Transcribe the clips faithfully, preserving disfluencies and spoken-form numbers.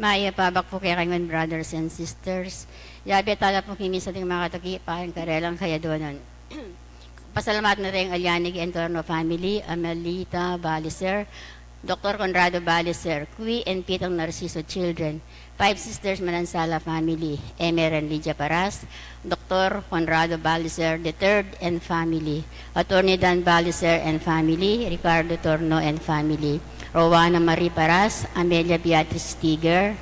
Mayap a abak pu kekayu ngan, brothers and sisters. Yabe tala pu kami sa ating mga kataki, payan karelang kayaduanan. Pasalamatan na rin Aliani Entorno family, Amelita Baliser, Doktor Conrado Baliser, Qui and Pitang Narciso children, Five Sisters Manansala family, Emer and Lydia Paras, Doktor Conrado Baliser the third and family, Attorney Dan Baliser and family, Ricardo Torno and family, Rowana Marie Paras, Amelia Beatriz Stiger,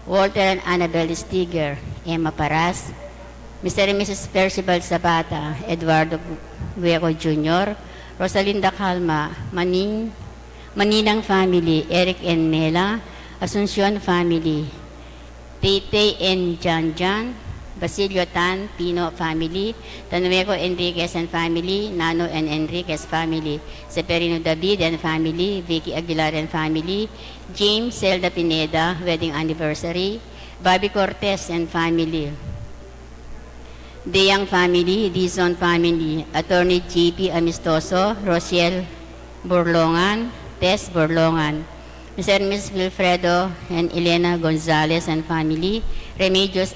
Walter and Annabel Stiger, Emma Paras, Mister and Missus Percival Zapata, Eduardo Gueco Junior, Rosalinda Calma, Maning, Maninang family, Eric and Mela, Asuncion family, Taytay and Janjan, Basilio Tan, Pino family, Tanueco Enriquez and family, Nano and Enriquez family, Severino David and family, Vicky Aguilar and family, James Zelda Pineda, wedding anniversary, Bobby Cortez and family, Deyang family, Dizon family, Attorney J P Amistoso, Rosiel Borlongan, Tess Borlongan, Mister and Missus Wilfredo and Elena Gonzalez and family, Remedios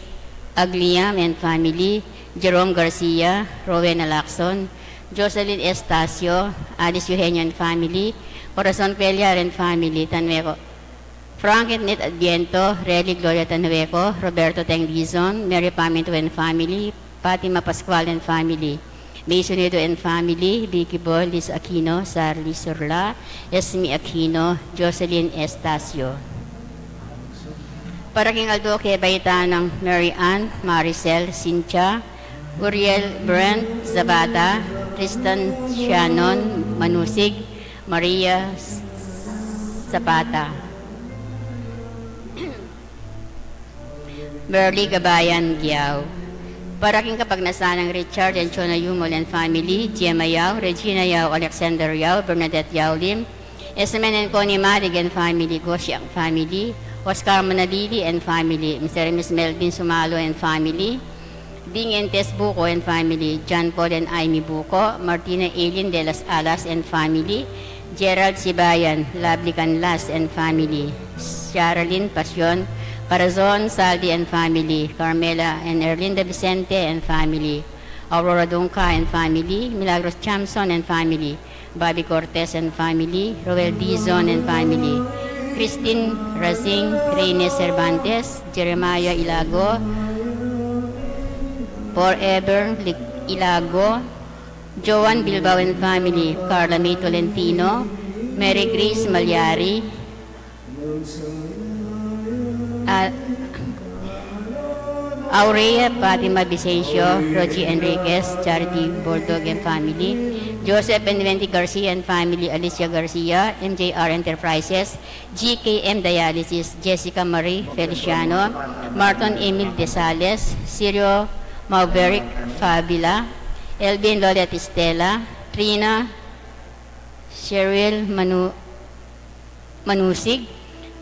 Agliam and family, Jerome Garcia, Rowena Lacson, Jocelyn Estacio, Alice Eugenio and family, Corazon Cuellar and family, Tanueco, Frank and Ned Adviento, Relly Gloria Tanueco, Roberto Teng Dizon, Mary Paminto and family, Fatima Pascual and family, May Sunido and family, Vicky Boy, Liz Aquino, Sarli Surla, Esme Aquino, Jocelyn Estacio. Para king aldo kebaitan nang Mary Ann, Maricel, Cynthia, Uriel Brent Zapata, Tristan Shannon Manusig, Maria Zapata. Merly Gabayan Giao. Para king kapagnasan nang Richard and Chona Yumol and family, Gemma Yao, Regina Yao, Alexander Yao, Bernadette Yao Lim, Esmen and Connie Malig and family, Gosiang family, Oscar Manalili and family, Mister and Miss Melvin Sumalo and family, Ding and Tess Buco and family, John Paul and Amy Buco, Martina Eileen de las Alas and family, Gerald Sibayan, Lovely Canlas and family, Sharalyn Pasion, Corazon Saldi and family, Carmela and Erlinda Vicente and family, Aurora Dunca and family, Milagros Chamson and family, Bobby Cortez and family, Roel Dizon and family, Christine Razing, Reynes Cervantes, Jeremiah Ilago, Forever Lic-, Ilago, Joan Bilbao and family, Carla May Tolentino, Mary Grace Malyari, A-, Aurea Fatima Vicencio, Rogie Enriquez, Charity Bordog and family, Joseph and Wendy Garcia and family, Alicia Garcia, M J R Enterprises, G K M Dialysis, Jessica Marie Feliciano, Marton Emil Desales, Sirio Mauberic Fabila, Elvin Lola Tistela, Trina, Cheryl Manu-, Manusig,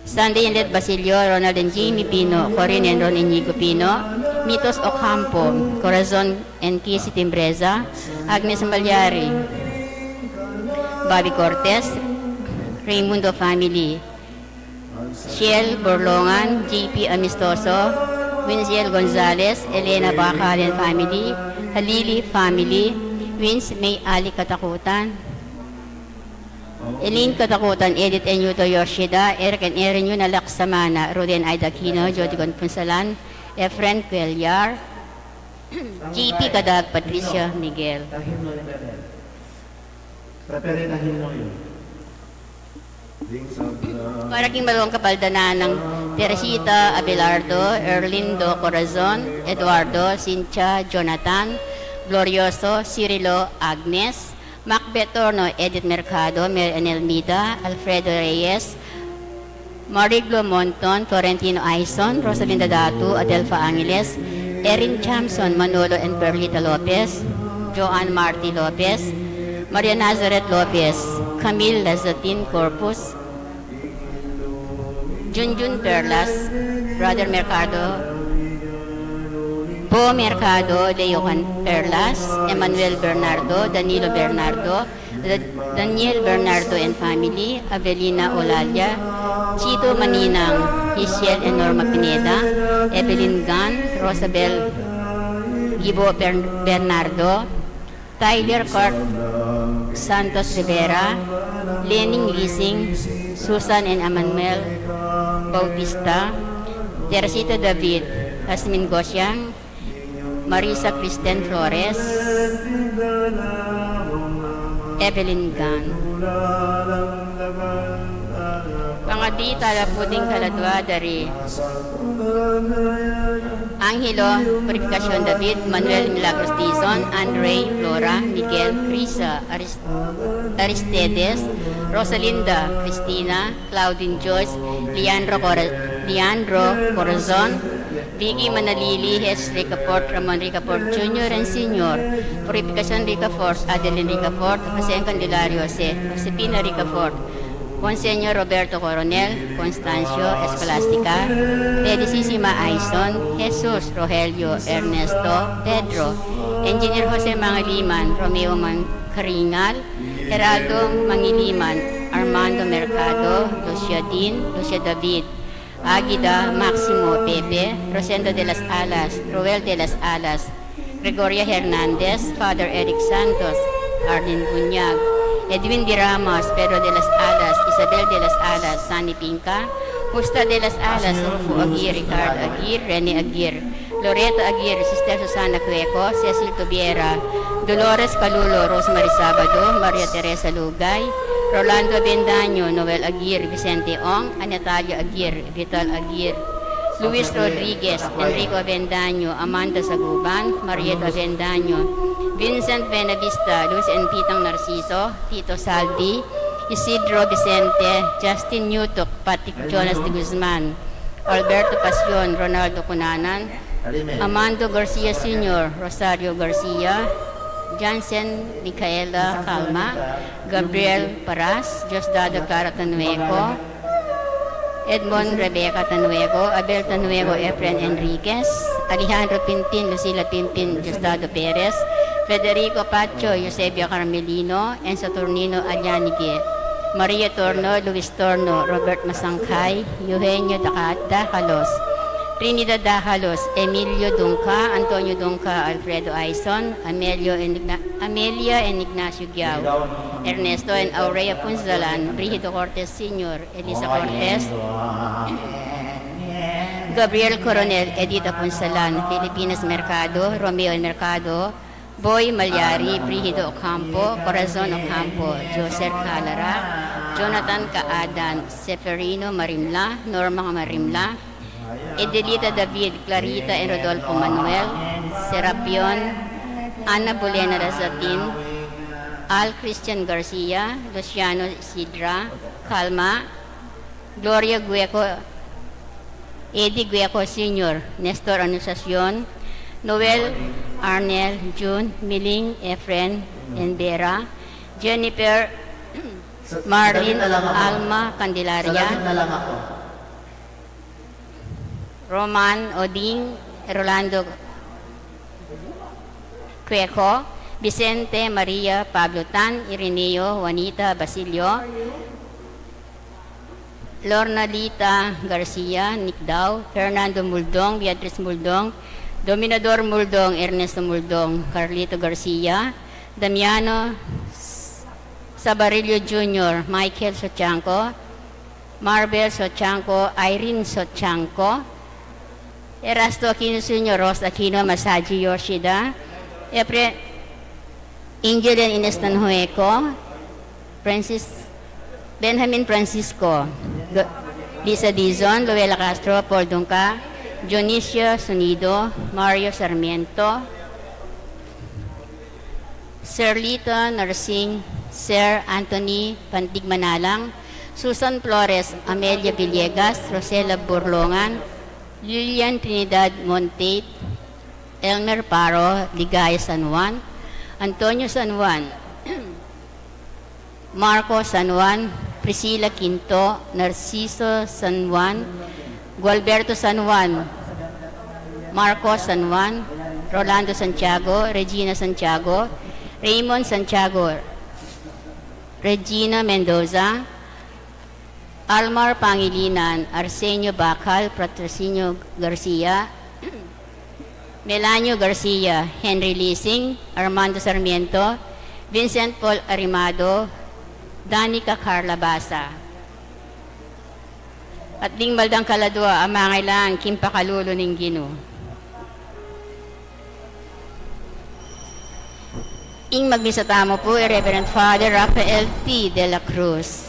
Sandy Inlet Basilio, Ronald and Jimmy Pino, Corinne and Ron Inigo Pino, Mitos Ocampo, Corazon and Kisi Timbreza, Agnes Malyari, Bobby Cortez, Raymundo family, Shell Borlongan, J P Amistoso, Winsel Gonzalez, Elena Bacal and family, Halili family, Wins May Ali Katakutan, Eileen Katakutan, Edith and Yuto Yoshida, Eric and Erin Yuna Laksamana, Rudy and Aida Aquino, Jody Gonpunsalan, Efren Cuellar, J P Kadag, Patricia Miguel. Para king maluang kapaldanan nang Teresita Abelardo, Erlindo Corazon, Eduardo, Cynthia, Jonathan, Glorioso, Cirilo, Agnes, Macbeth Torno, Edith Mercado, Mary Ann Almida, Alfredo Reyes, Mariglo Monton, Florentino Aison, Rosalinda Datu, Adelfa Angeles, Erin Chamson, Manolo and Perlita Lopez, Joan Marty Lopez, Maria Nazareth Lopez, Camille Lazatin Corpus, Junjun Perlas, Brother Mercado, Mercado, Leo Can-, Perlas, Emmanuel Bernardo, Danilo Bernardo, Da-, Daniel Bernardo and family, Avelina Olalia, Chito Maninang, Isiel and Norma Pineda, Evelyn Gan, Rosabel Gibo Bern-, Bernardo, Tyler Clark Santos Rivera, Lening Lising, Susan and Emmanuel Bautista, Teresita David, Asmin Gosiang, Marisa Kristen Flores, Evelyn Gan. Pangadi tala pu ding kaladua dari Angelo Purificacion David, Manuel Milagros Dizon, Andre, Flora, Miguel, Crisa, Aris-, Aristides, Rosalinda, Cristina, Claudine Joyce, Leandro Cora-, Leandro Corazon, Vicky Manalili, Hes Ricafort, Ramon Ricafort Junior and Senior, Purificacion Ricafort, Adeline Ricafort, Jose Candelario, Jose, Josefina Ricafort, Monsignor Roberto Coronel, Constancio, Escolastica, Felicissima Aison, Jesus, Rogelio, Ernesto, Pedro, Engineer Jose Mangiliman, Romeo Mangkaringal, Geraldo Mangiliman, Armando Mercado, Lucia Dean, Lucia David, Agida, Maximo, Pepe, Rosendo de las Alas, Roel de las Alas, Gregoria Hernandez, Father Eric Santos, Arlene Bunyag, Edwin de Ramos, Pedro de las Alas, Isabel de las Alas, Sunny Pinca, Justa de las Alas, Rufo Aguirre, Ricardo Aguirre, Rene Aguirre, Loreto Aguirre, Sister Susana Cueco, Cecil Tubiera, Dolores Calulo, Rosemary Sabado, Maria Teresa Lugay, Rolando Avendaño, Noel Aguirre, Vicente Ong, Anatalia Aguirre, Vital Aguirre, Luis Rodriguez, Enrico Avendaño, Amanda Saguban, Marieta Avendaño, Vincent Benavista, Luis and Pitang Narciso, Tito Saldi, Isidro Vicente, Justin Newtok, Patrick Jonas de Guzman, Alberto Pasion, Ronaldo Cunanan, Amando Garcia Senior, Rosario Garcia, Jansen Micaela Calma, Gabriel Paras, Diosdado Clara Tanueco, Edmond Rebecca Tanueco, Abel Tanueco, Efren Enriquez, Alejandro Pinpin, Lucila Pinpin, Diosdado Perez, Federico Pacho, Eusebio Carmelino, Enzo Turnino Alianigue, Maria Torno, Luis Torno, Robert Masangkay, Eugenio Daca-, Dacalos, Trinidad Dacalos, Emilio Dungca, Antonio Dungca, Alfredo Aison, Amelio Enigna-, Amelia and Ignacio Giao, Ernesto and Aurea Punzalan, Brigido Cortes Senior, Elisa Cortes, Gabriel Coronel, Edita Punzalan, Filipinas Mercado, Romeo Mercado, Boy Malyari, Brigido Ocampo, Corazon Ocampo, Joser Calara, Jonathan Caadan, Seferino Marimla, Norma Marimla, Edelita David, Clarita and Rodolfo Manuel, Serapion, Ana Bulena Razatin, Al Christian Garcia, Luciano Isidra, Calma, Gloria Gueco, Eddie Gueco Senior, Nestor Anunciacion, Noel, Arnel, June, Miling, Efren, and Vera, Jennifer, Marlin, Alma Candelaria, Roman, Oding, Rolando Cueco, Vicente, Maria, Pablo Tan, Ireneo, Juanita, Basilio, Lornalita Garcia, Nick Dao, Fernando Muldong, Beatriz Muldong, Dominador Muldong, Ernesto Muldong, Carlito Garcia, Damiano Sabarillo Junior, Michael Sochanco, Marbel Sochanco, Irene Sochanco, Erasto Aquino Senior, Rose Aquino, Masaji Yoshida, Epre-, Angel and Ines Tanhueco, Francis, Benjamin Francisco, Lo-, Lisa Dizon, Luella Castro, Paul Dunca, Dionisio Sonido, Mario Sarmiento, Sir Lito Nursing, Sir Anthony Pantig Manalang, Susan Flores, Amelia Villegas, Rosela Burlongan, Lilian Trinidad Monte, Elmer Paro, Ligaya San Juan, Antonio San Juan, Marco San Juan, Priscila Quinto, Narciso San Juan, Gualberto San Juan, Marco San Juan, Rolando Santiago, Regina Santiago, Raymond Santiago, Regina Mendoza, Almar Pangilinan, Arsenio Bacal, Patrocinio Garcia, Melanio Garcia, Henry Lising, Armando Sarmiento, Vincent Paul Arimado, Danica Carla Basa. At ding maldang kaladua a mangailangan king pakalulu ning Ginu. Ing magmisa tamu pu i Reverend Father Rafael T. de la Cruz.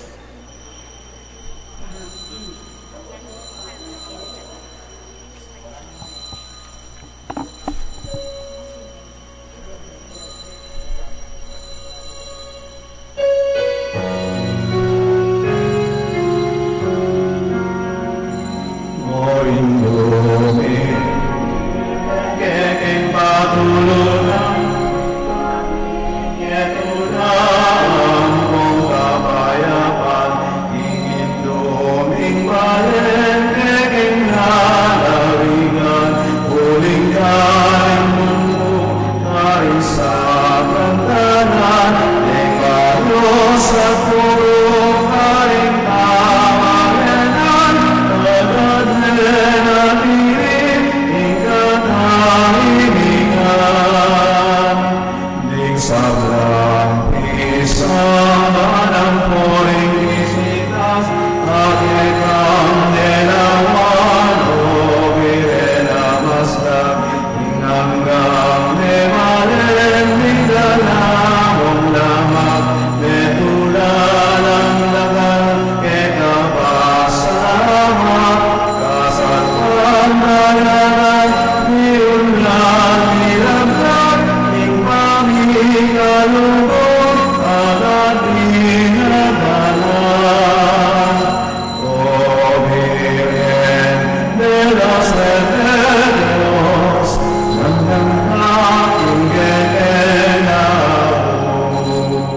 Ding sablang pisamban ampo ring bisitas, a kekang lalawan, o Birhen a Maslak, ing anggang mebalen, ding dalamung lamak, metula lang dakal, keka pasalamat, kasalpantayanan, miunlat, milaglag, ing pamikalugud, atin dinalan. O Birhen de los Remedios, nandang ka king kekeng abus.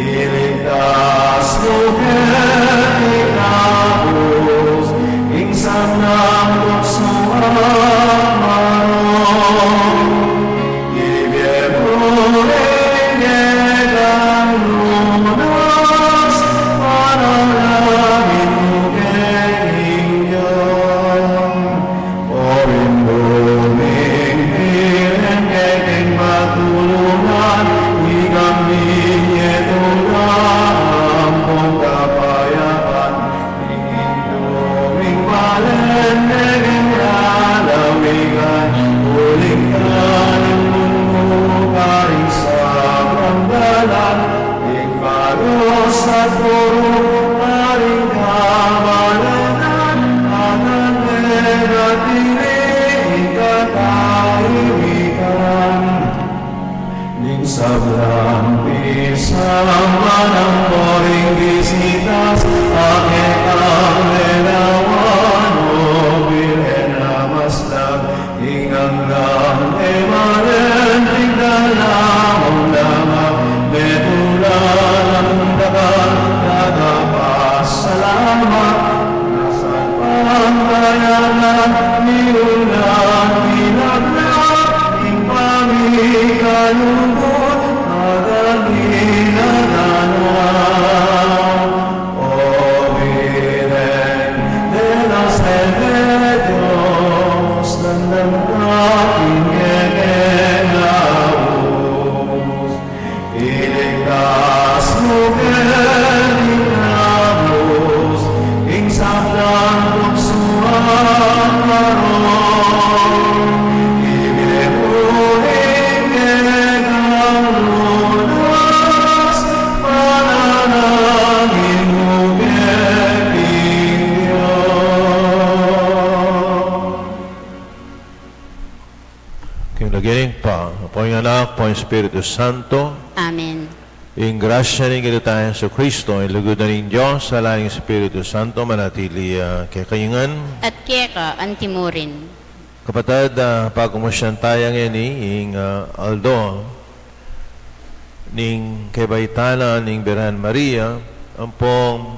Iligtas mu keti kabus ing sablang tuksu a marok. Ibie mu ring kekang lunas, panalangin mu keng Dios. O Indu ming Birhen, kekeng patulunan ikang minye tula ampong kapayapan. Ing Indu ming balen, kekeng lalawigan, uling kanan mundu karing sablang dalan. Ing balos at puru karing kabalenan, at ang menatili ing katahimikan. Ning sablang pisamban ampo ring bisitas, a kekang lalawan, o Birhen a Maslak, ing anggang mebalen, ding dalamung lamak, metula lang dakal, keka pasalamat, kasalpantayanan, miunlat, milaglag, ing pamikalugud, atin dinalan. O Birhen de los Remedios, nandang ka king kekeng abus. Iligtas mu keti kabus ing sablang tuksu a marok. Ibie mu ring kekang lunas, panalangin mu keng Dios. King lagyu ning Ibpa, ampo ning Anak, ampo ning Espiritu Santo. Amen. Ing grasya ning Ginu tang Jesucristo, ing lugud na ning Dios, at ing Espiritu Santo, manatili ya kekayu ngan. At keka antimurin. Kapatad, ah, pagmusian taya ngeni ing, ah, aldo ning kebaitan na ning Birhen Maria, ampong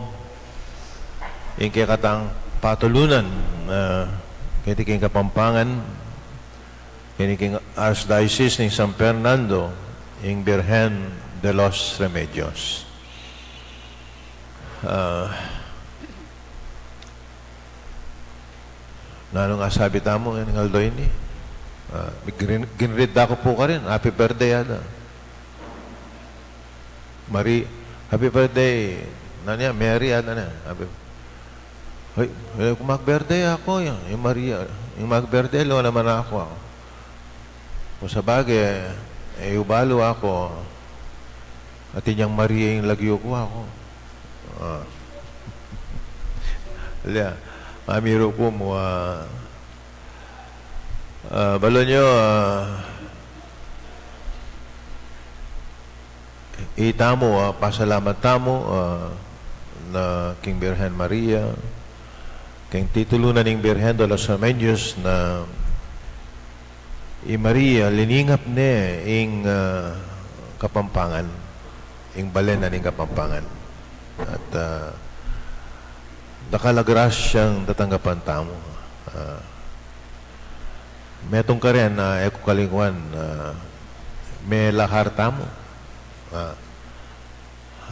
ing kekatang patulunan, ah, keti king Kapampangan, Ini king Archdiocese ning San Fernando, ing Birhen de los Remedios. Ah, nanu ing asabi tamu ning aldo ini? Ah, gin-, ginreet da ku pu karin, happy birthday, ada. Mari, happy birthday. Nanu ya, Mary, ada na. Happy, hoy, eh, kung mag-birthday aku, ing, ing Maria, ing mag-birthday, lo naman aku, aku. Kung sabagay, eh, ubalu aku, atin yang Maria ing lagyu ku, aku. Ah. Lya, mamiru ku mu, ah, ah, balu yu, ah, itamu, ah, pasalamat tamu, ah, na king Birhen Maria, king titulu na ning Birhen de los Remedios na i Maria liningap ne ing, ah, Kapampangan, ing balen na ning Kapampangan. At, ah, dakal a grasyang tatanggapan tamu. Ah, metung karin, ah, e ku kalingwan, ah, melahar tamu. Ah,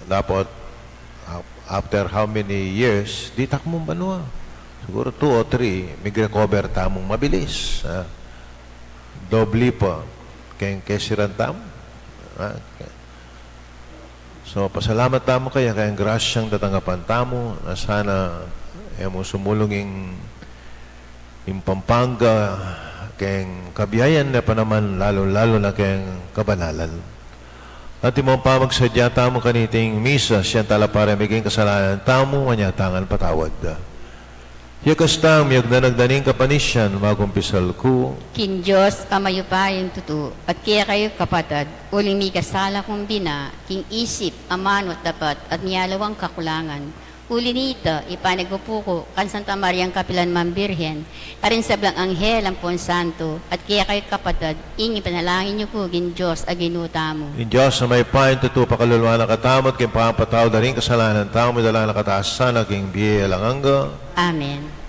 dapot, af-, after how many years, ditak mung banua. Siguru two o three, mig-recover tamung mabilis, ah. Dobli pa keng kesiran tamu, ah. So, pasalamat tamu kaya, keng grasyang tatanggapan tamu, na sana e mu sumulung ing, ing Pampanga keng kabiayan, e pa naman lalu-lalu na keng kabanalan. At ing pamagsadya tamu kaniting misa, siyang tala para maging kasalanan tamu, manyatang patawad. Ya kastang miyagdanag na ning kapanisian, magkumpisal ku king Dios a mayupayang tutu, at kekayu kapatad, uling mikasala kung bina, king isip, amanu at dapat, at miyaliwang kakulangan. Uli nita, ipanagpupu ku kang Santa Mariang kapilan man Birhen, karing sablang anghel ampon santo, at kekayu kapatad, ing ipanalangin yu ku king Dios a Ginu tamu. Ing Dios a mayupayang tutu pakalulu na katamu, at king pamapatawad da ring kasalanan tamu, idala na katamu sana king bie alang angga. Amen.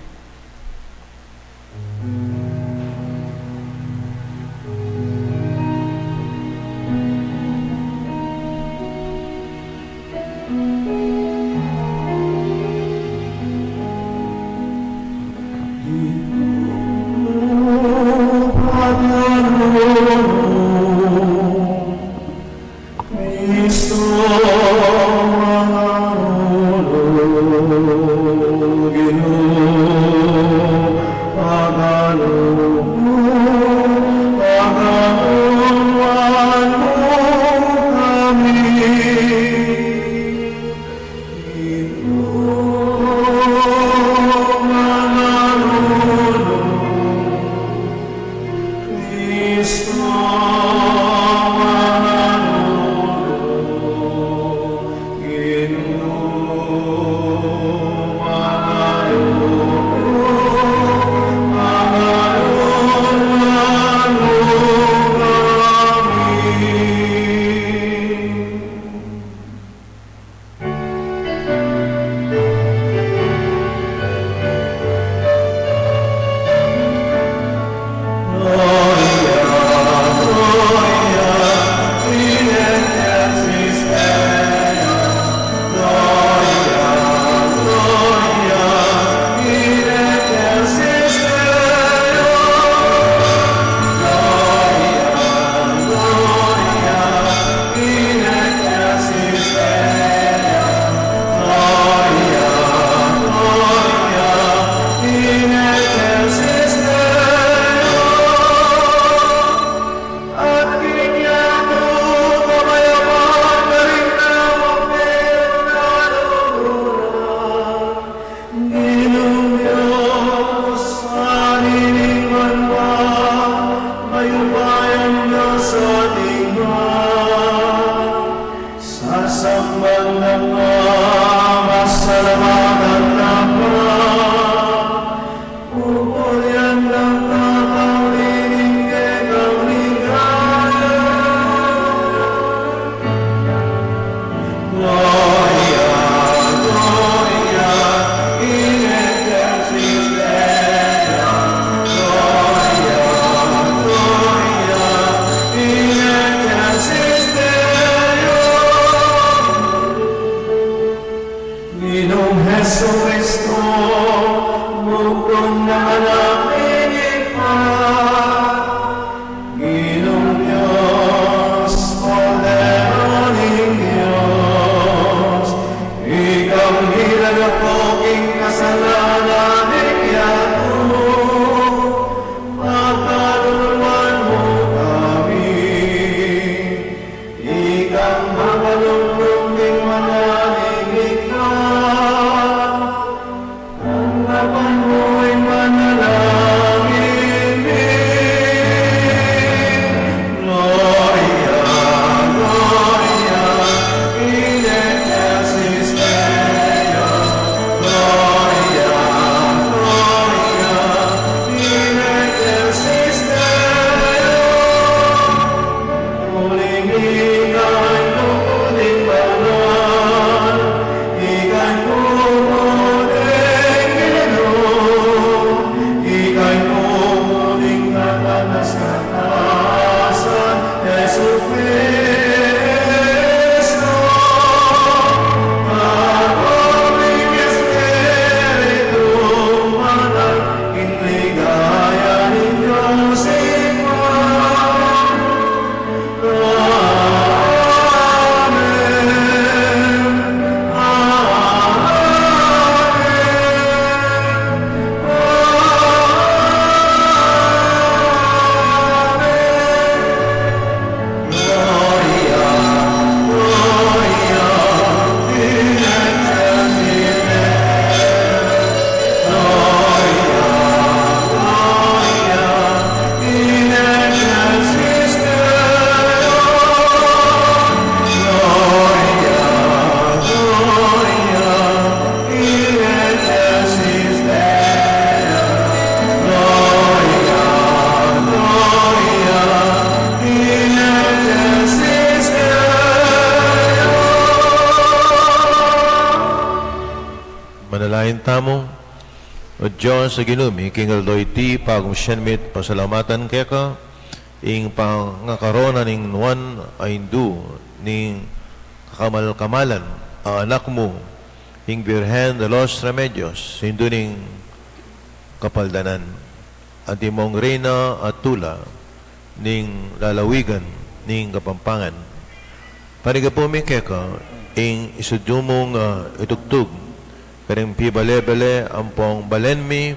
Manalangin tamu. O Dios a Ginu mi, king aldo iti pagmamasiyan mi't pasalamatan keka ing pangakarona ning nuan a indu ning kakamal-kamalan a anak mu, ing Virgen de los Remedios, indu ning kapaldanan. Antimong Reyna at Tula ning lalawigan ning Kapampangan. Parigapu mi keka ing isudyu mung, ah, itugtug karing pibale-bale ampong balen mi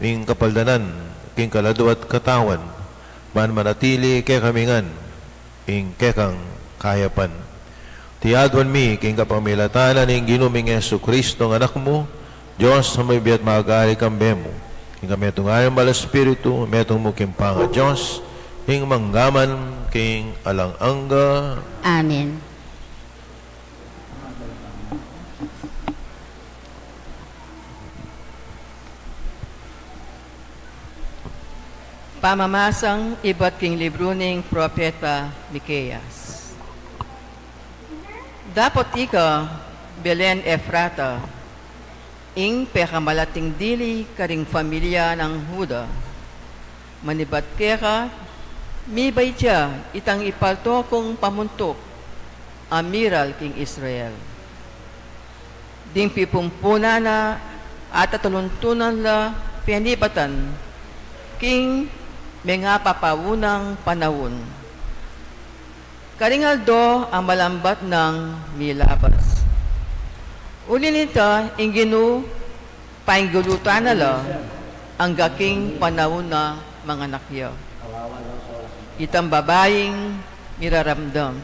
ing kapaldanan king kaladwa at katawan, ban manatili kekami ngan ing kekang kayapan. Iti aduan mi king kapamilatan ning Ginu ming Jesucristo a Anak mu, Dios a mabibie at magari kambe mu, king kametungan ning Banal a Espiritu, metung mu king pangaDios, ing mangga man king alang angga. Amen. Pamamasang ibat king libru ning Propeta Miqueas. Dapot ika, Belen Efrata, ing pekamalating dili karing familia nang Juda, manibat keka, mibait ya itang ipalto kung pamuntuk a miral king Israel. Ding pipumpunan na at ataluntunan la penibatan king mengapapaunang panaun, karing aldo a malambat nang milabas. Uli nita, ing Ginu paingulutan na la angga king panaun a manganak ya. Itang babaing miraramdam.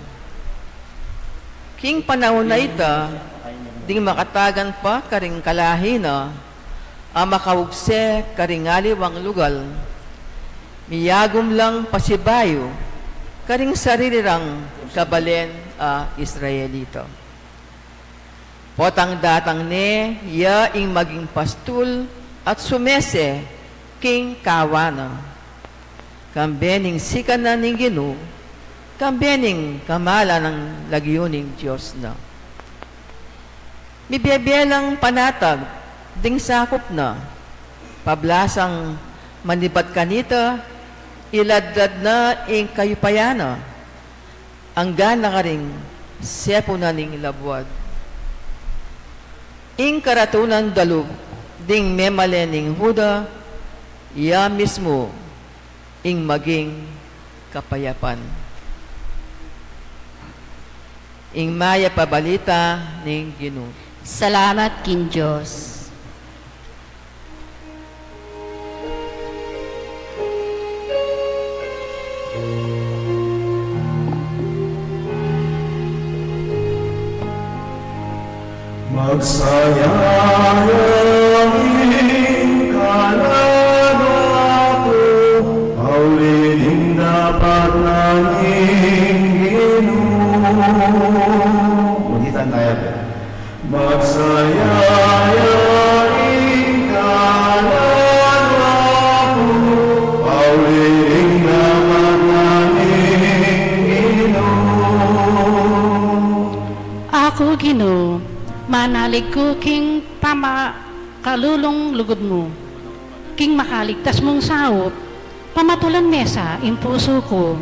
King panaun a ita, ding makatagan pa karing kalahi na a makaugse karing aliwang lugal, miyagum lang pasibayu karing sarili rang kabalen a Israelita. Potang datang ne ya ing maging pastul at sumese king kawan na. Kambe ning sikanan ning Ginu, kambe ning kamalan nang lagyu ning Dios na. Mibie-bie lang panatag ding sakup na, pablasang manibat kanita, iladlad na ing kayupayan na, angga na karing sepunan ning labuad. Ing karatunan dalub ding memalen ning Juda, iya mismu ing maging kapayapan. Ing mayap a balita ning Ginu. Salamat king Dios. Magsaya ya ing kaladwa ku, pauli ning dapat na ning Ginu. Ulitan tayo. Magsaya ya ing kaladwa ku, pauli ning dapat na ning Ginu. Aku, Ginu, manalig ku king pamakalulung lugud mu, king makaligtas mung saup, pamatulan me sa ing pusu ku.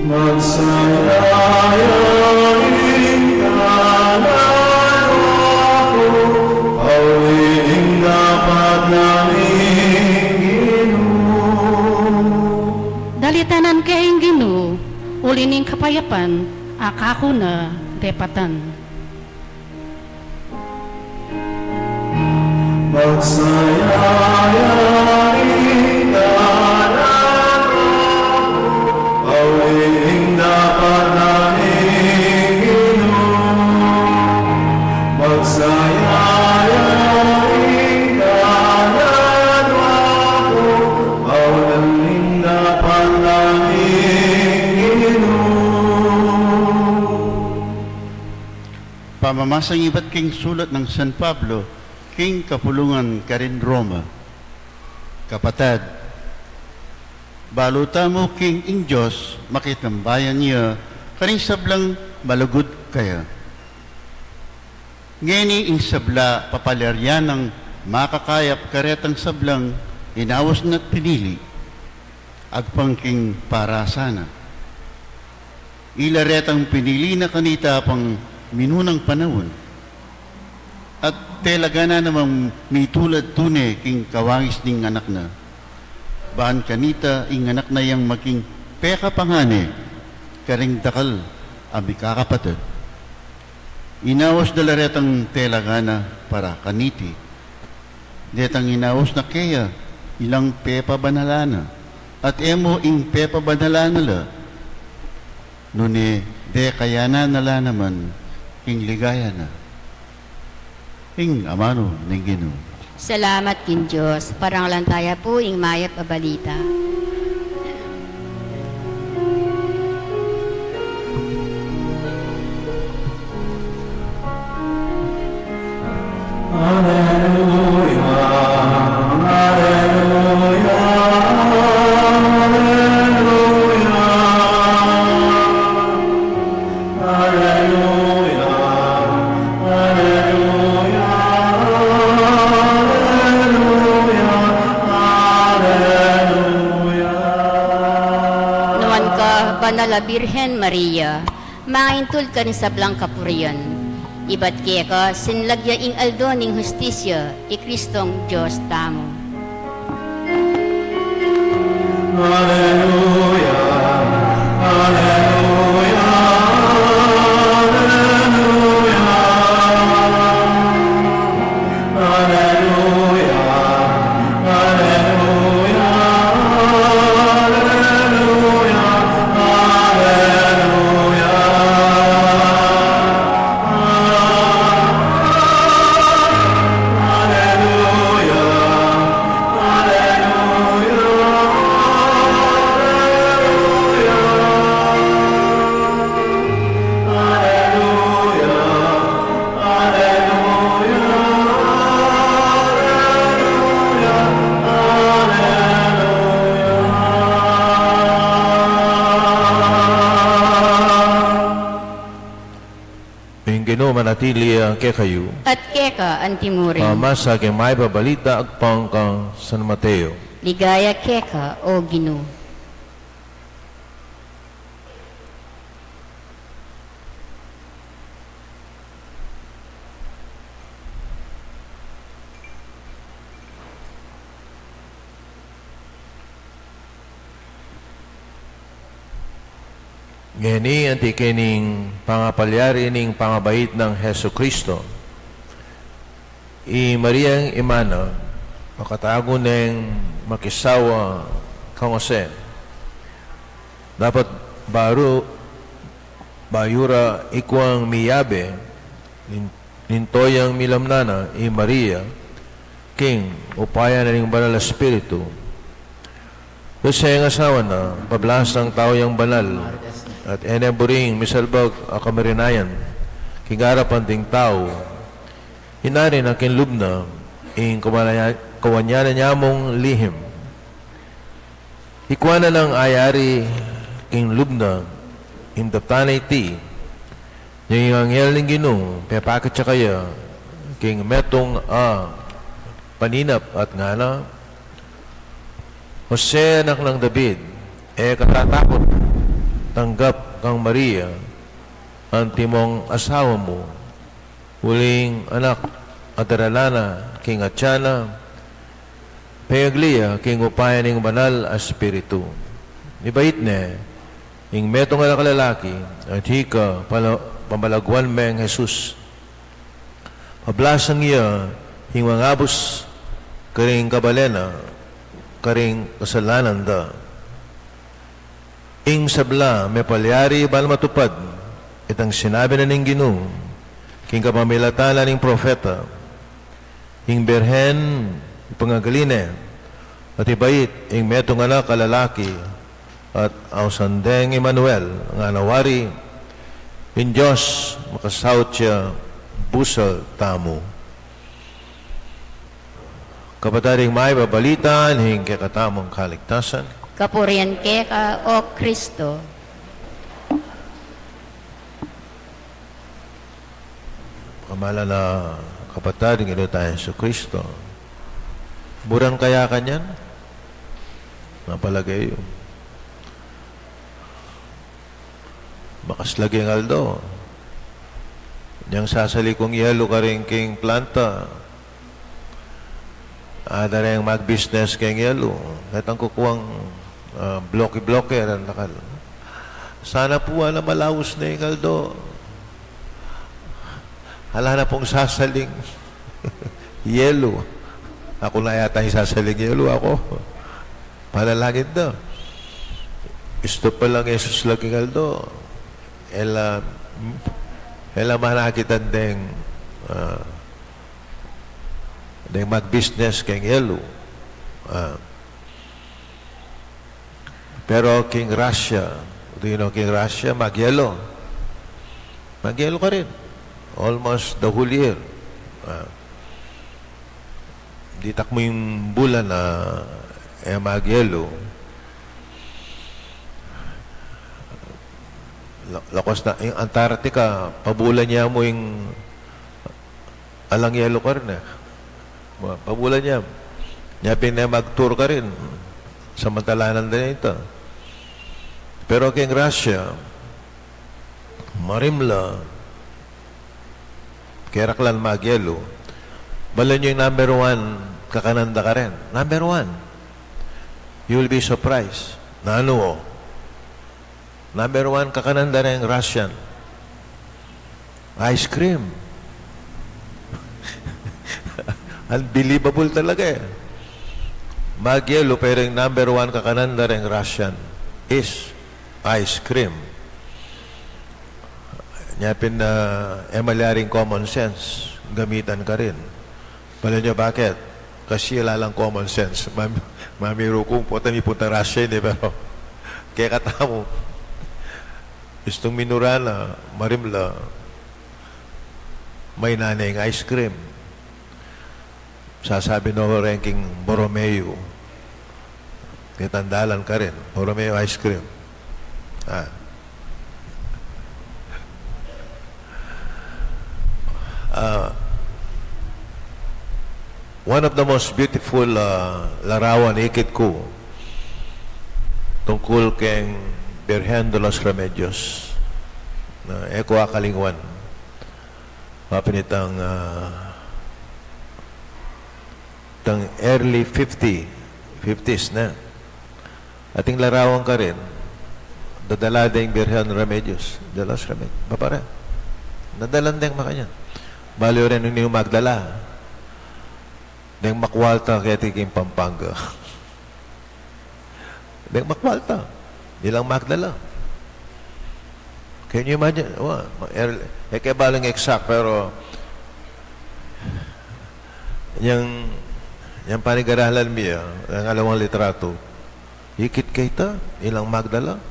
Magsaya ya ing kaladwa ku, pauli ning dapat na ning Ginu. Dalitanan ke ing Ginu, uli ning kapayapan a kaku na depatan. Magsaya ya ing kaladwa ku, pauli ning dapat na ning Ginu. Magsaya ya ing kaladwa ku, pauli ning dapat na ning Ginu. Pamamasang ibat king sulat nang San Pablo king kapulungan karin Roma. Kapatad, balu tamu king ing Dios makitambayan ya karing sablang malugud kaya. Ngeni ing sabla papalyarian nang makakayap karetang sablang inaus na't pinili, agpang king parasan na. Ila retang pinili na kanita pang minunang panaun. At talaga na namang mitulad tune king kawangis ning anak na. Ban kanita ing anak na yang maging peka pa ngana karing dakal a mikakapatad. Inaus da la retang talaga na para kaniti. Detang inaus na keya, ilang pepabanalan na. At e mu ing pepabanalan na la, nune dekayanan na la naman king ligaya na. Ing amanu ning Ginu. Salamat king Dios. Parangalan taya pu ing mayap a balita. Aleluya, aleluya, aleluya, aleluya, aleluya, aleluya, aleluya. Nuan ka, Banal a Birhen Maria, mangaintul ka ning sablang kapurian. Ibat keka, sinlag ya ing aldo ning hustisya, i Kristong Dios tamu. Aleluya, aleluya, aleluya. Aleluya, aleluya, aleluya, aleluya. Aleluya, aleluya, aleluya. Aleluya. Aleluya, aleluya, aleluya. Ing Ginu manatili ya kekayu. At keka antimurin. Pamasa king mayap a balita agpang kang San Mateo. Ligaya keka, O Ginu. Ngeni, anti kening pangapalyari ning pangabait nang Jesucristo, i Mariang ima na, makatagu neng makisawa kang Jose. Dapat bayu, bayu ra ikuang miyabe, lin-, linto yang milamnan na i Maria king upaya na ning Banal a Espiritu. Jose, ing asawa na, pablasang tau yang banal, at e ne buring misalbag a kamarinayan king arapan ding tau. Inari na king lub na ing kawanyanan ya mung lihim. Ikua na nang ayari king lub na ing daptan a iti, nung ing anghel ning Ginu pepakit ya kaya king metung a paninap at ngana, Jose, anak nang David, e ka tatakut tanggap kang Maria, antimong asawa mu, uling anak a darala na king atian na, pengagli ya king upaya ning Banal a Espiritu. Ibait ne, ing metung a anak a lalaki, at ika pala-, pamalaguan meng Jesus. Pablasang ya ing mangabus karing kabalen na karing kasalanan da. Ing sabla mepalyari ban matupad itang sinabi na ning Ginu king kapamilatan na ning propeta. Ing Birhen ipangagli ne, at ibait ing metung a anak a lalaki, at ausan deng Emmanuel, ngana wari, ing Dios makasaut ya busal tamu. Kapatad, ing mayap a balita ning kekatamung kaligtasan. Kapurian keka, O Kristo. Malan a kapatad ning Ginu tang Jesucristo. Buran kaya kanyan? Mapalage yu. Bakas laging aldo. Inyang sasaling kung yelu karin king planta. Ada reng mag-business keng yelu. Ketang kukuang, ah, bloke-bloke, reng dakal. Sana pu ala malaus ne ing aldo. Ala na pung sasaling yelu. Aku na yata ing sasaling yelu, aku. Panalangin da. Istu pa lang Jesus laging aldo. E la, e la manakitan deng, ah, deng mag-business keng yelu. Ah. Pero king Russia, do you know, king Russia, magyelu. Magyelu karin. Almost the whole year. Ah. Ditak mu ing bulan a e magyelu. La-, lakwas na, ing Antarctica, pabulan ya mu ing alang yelu karin e. Ma-, pabulan ya. Nya pin e mag-tour karin. Samantalanan da ita. Pero king Russia, marimla, keraklan magyelu, balu yu ing number one kakanan da karin. Number one. You will be surprised. Nanu o? Number one kakanan da reng Russian, ice cream. Unbelievable talaga e. Magyelu, pero ing number one kakanan da reng Russian is ice cream. Nya pin, ah, e malyaring common sense gamitan karin. Balu yu bakit? Kasi ala lang common sense. Mam-, mamiru ku, pota mipunta Russia ini, pero kekatamu, istung minuran na, marimla, maina ne ing ice cream. Sasabi no reng king Borromeo. Ketang dalan karin, Borromeo ice cream. Ah. Ah, one of the most beautiful, ah, larawan ikit ku tungkul keng Birhen de los Remedios. Na, e ku akalingwan. Mapinitang, ah, tang early fifty, fifties na. Ating larawan karin, dadala deng Birhen Remedios, de los Remedios. Bapare, nadalan deng makanyan. Balu yu rin nung magdala. Deng makwalta keti king Pampanga. Deng makwalta. Ilang magdala. Can you imagine? Wa, ma-, er-, e ke balu ing exact, pero yang, yang panigaralan mi, ah, yang alawang litratu, ikit ke ita, ilang magdala.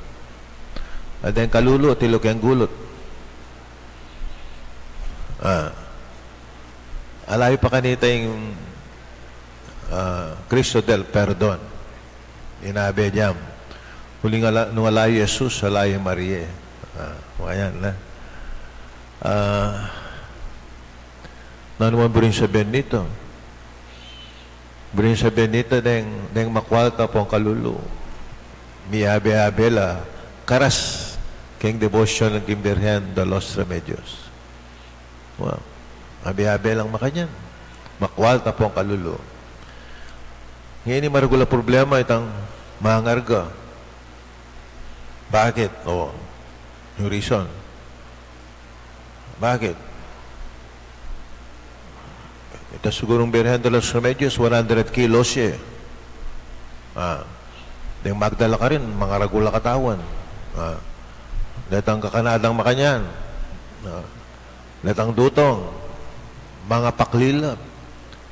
At deng kalulu, tilu keng gulut. Ah. Ala yu pa kanita ing, ah, Cristo del Perdon. Inabe jam. Uling ala, nung ala i Jesus, ala i Maria. Ah, makanyan na. Ah, nanu man buring sabian nita? Buring sabian nita deng, deng makwalta pung kalulu, miabe-abe la karas keng debosyon king Birhen de los Remedios. Wa, abe-abe lang makanyan. Makwalta pung kalulu. Ngeni maragul a problema itang mangarga. Bakit? O, yung reason. Bakit? Ita sigurung Birhen de los Remedios, one hundred kilos ya. Ah, deng magdala karin, mangaragul a katawan. Ah, detang kakanadang makanyan. Ah, detang dutong, mangapakli la.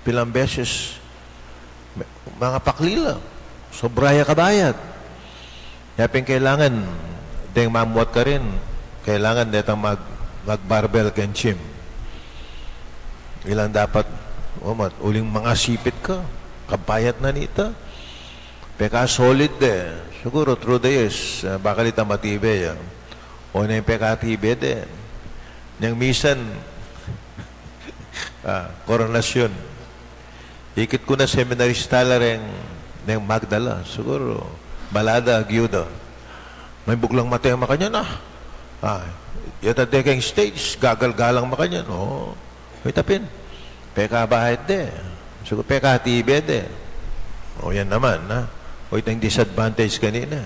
Pilang beses, mangapakli la. Sobra ya kabayad. Nya pin kailangan deng mamuat karin, kailangan detang mag-, mag-barbell keng gym. Ilang dapat, o, mat-, uling mangasipit ka, kabayad na nita. Peka solid de, siguru through the years, ah, bakal ita matibe ya. O, neng peka tibe de. Neng misan, Ah, Koronasyon. Ikit ku na seminarista la reng, reng Magdala. Siguru, bala da, agyu da. May buglang mate makanyan, ah. Ah, yata de keng stage, gagal-galang makanyan. O, may tapin. Pekabahayat de. Siguru pekatibe de. O, yan naman, ha? O, itang disadvantage kanina.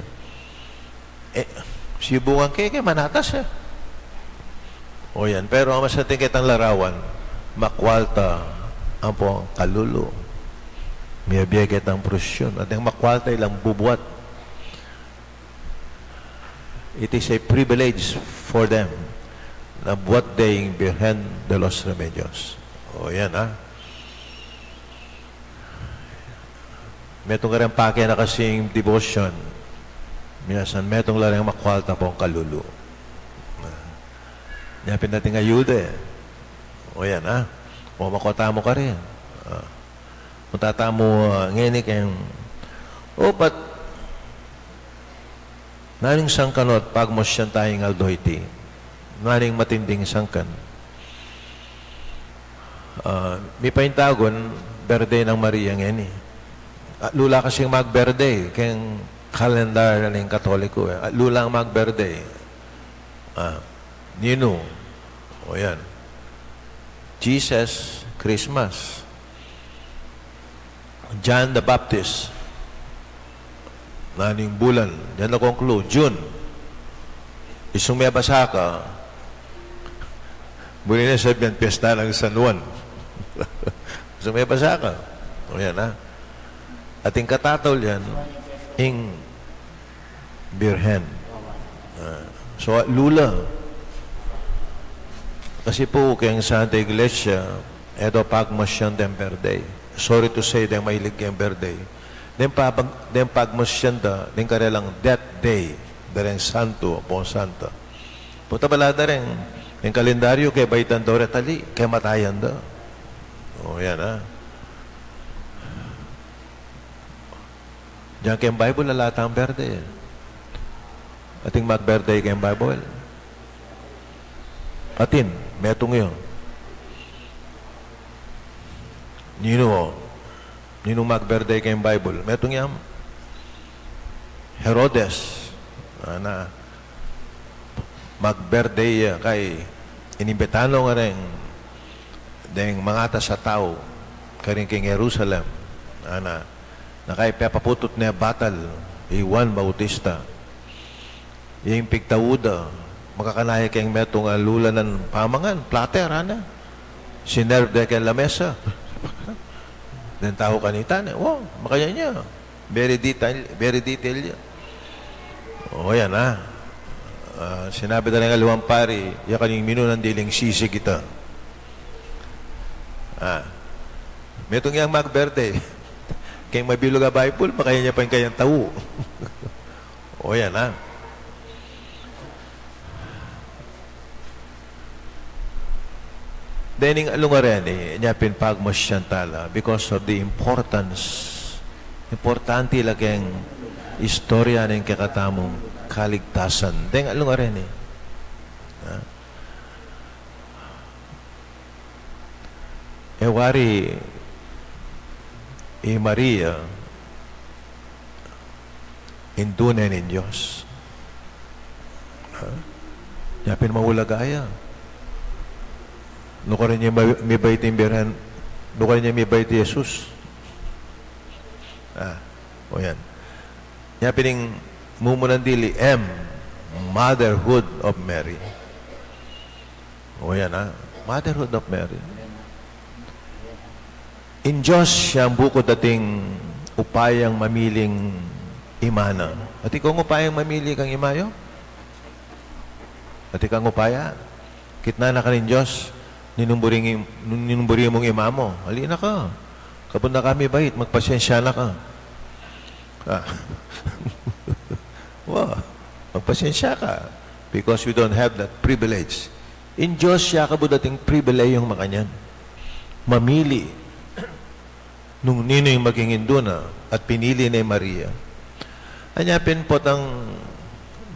E, sibungan ke, ke manatas, e. O yan, pero ang masanting ketang larawan, makwalta ampong kalulu. Miyabie ketang prosesyon. At yang makwalta ilang bubuat. It is a privilege for them na buat de ing Birhen de los Remedios. O yan, ha? Metung kareng pake na kasing devotion. Minsan metung la reng makwalta pong kalulu. Nya pin ating ayuda, e. O yan, ha? O, makwa tamu karin. Ah. Punta tamu, ah, ngeni keng, o, pat, naning sangkan o at pagmasyan taya ing aldo iti? Naning matinding sangkan? Ah, mipaintagun, birthday nang Maria ngeni. Atlu la kasing mag-birthday keng kalendar na ning Katoliko, e. Atlu lang mag-birthday. Ah, ninu? O yan. Jesus, Christmas. John the Baptist. Naning bulan? Dian na conclude. June. Isung mebasa ka, buri ne sabian, piyesta nang San Juan. Isung mebasa ka. O yan, ha? Ating katataulian, ing Birhen. Ah, so, atlu la. Kasi pu, keng Santa Iglesia, e da pagmasyan deng birthday. Sorry to say, deng mahilig keng birthday. Deng pabag-, deng pagmasyan da, deng karelang death day, da reng santo, ampong santa. Punta bala da reng, deng kalendaryo, kebaitan da o retali, kematayan da. O, yan, ha. Dian keng Bible, ala tang birthday. Atin mag-birthday keng Bible? Atin, metung ya. Ninu, o? Ninung mag-birthday keng Bible? Metung ya. Herodes. Ana, mag-birthday ya, kay inimbitan no kareng deng mangatas a tau karin keng Jerusalem. Ana, na kay pepaputut ne batal i Juan Bautista. Ing pigtau da, makakanaya keng metung a lulanan pamangan, platter, ana. Sinerve de keng lamesa. Deng tau kanita ne, o, makanyan ya. Very detail, very detail ya. O, yan, ha. Ah, sinabi da reng aliwang pari, ya kaning minunang diling sisig ita. Ah. Metung yang mag-birthday. Keng mabilug a Bible, makanyan ya pa ing kayang tau. O, yan, ha. Dening alung a reni, inya pin pagmasyan tala because of the importance. Importante la keng istorya ning kekatamung kaligtasan. Deng alung a reni. Ha? E wari i Maria, Indu ne ning Dios. Ha? Inya pin maulaga ya. Nukarin ya ma-, mibait ing Birhen, nukarin ya mibait i Jesus. Ah, o yan. Inya pin ing mumunang dili, M, Motherhood of Mary. O yan, ha? Motherhood of Mary. Ing Dios yang bukud ating upayang mamiling ima na. Atin kang upayang mamili kang ima yu? Atin kang upaya? Kitnan na ka ning Dios, ninung buri, ninung buri mung ima mu. Ali na ka. Kabud na ka mibait, magpasensya na ka. Ah. Wa, magpasensya ka. Because we don't have that privilege. Ing Dios, ya kabud ating pribilehiyung makanyan. Mamili nung ninu ing maging indu na at pinili ne i Maria. Anya pin potang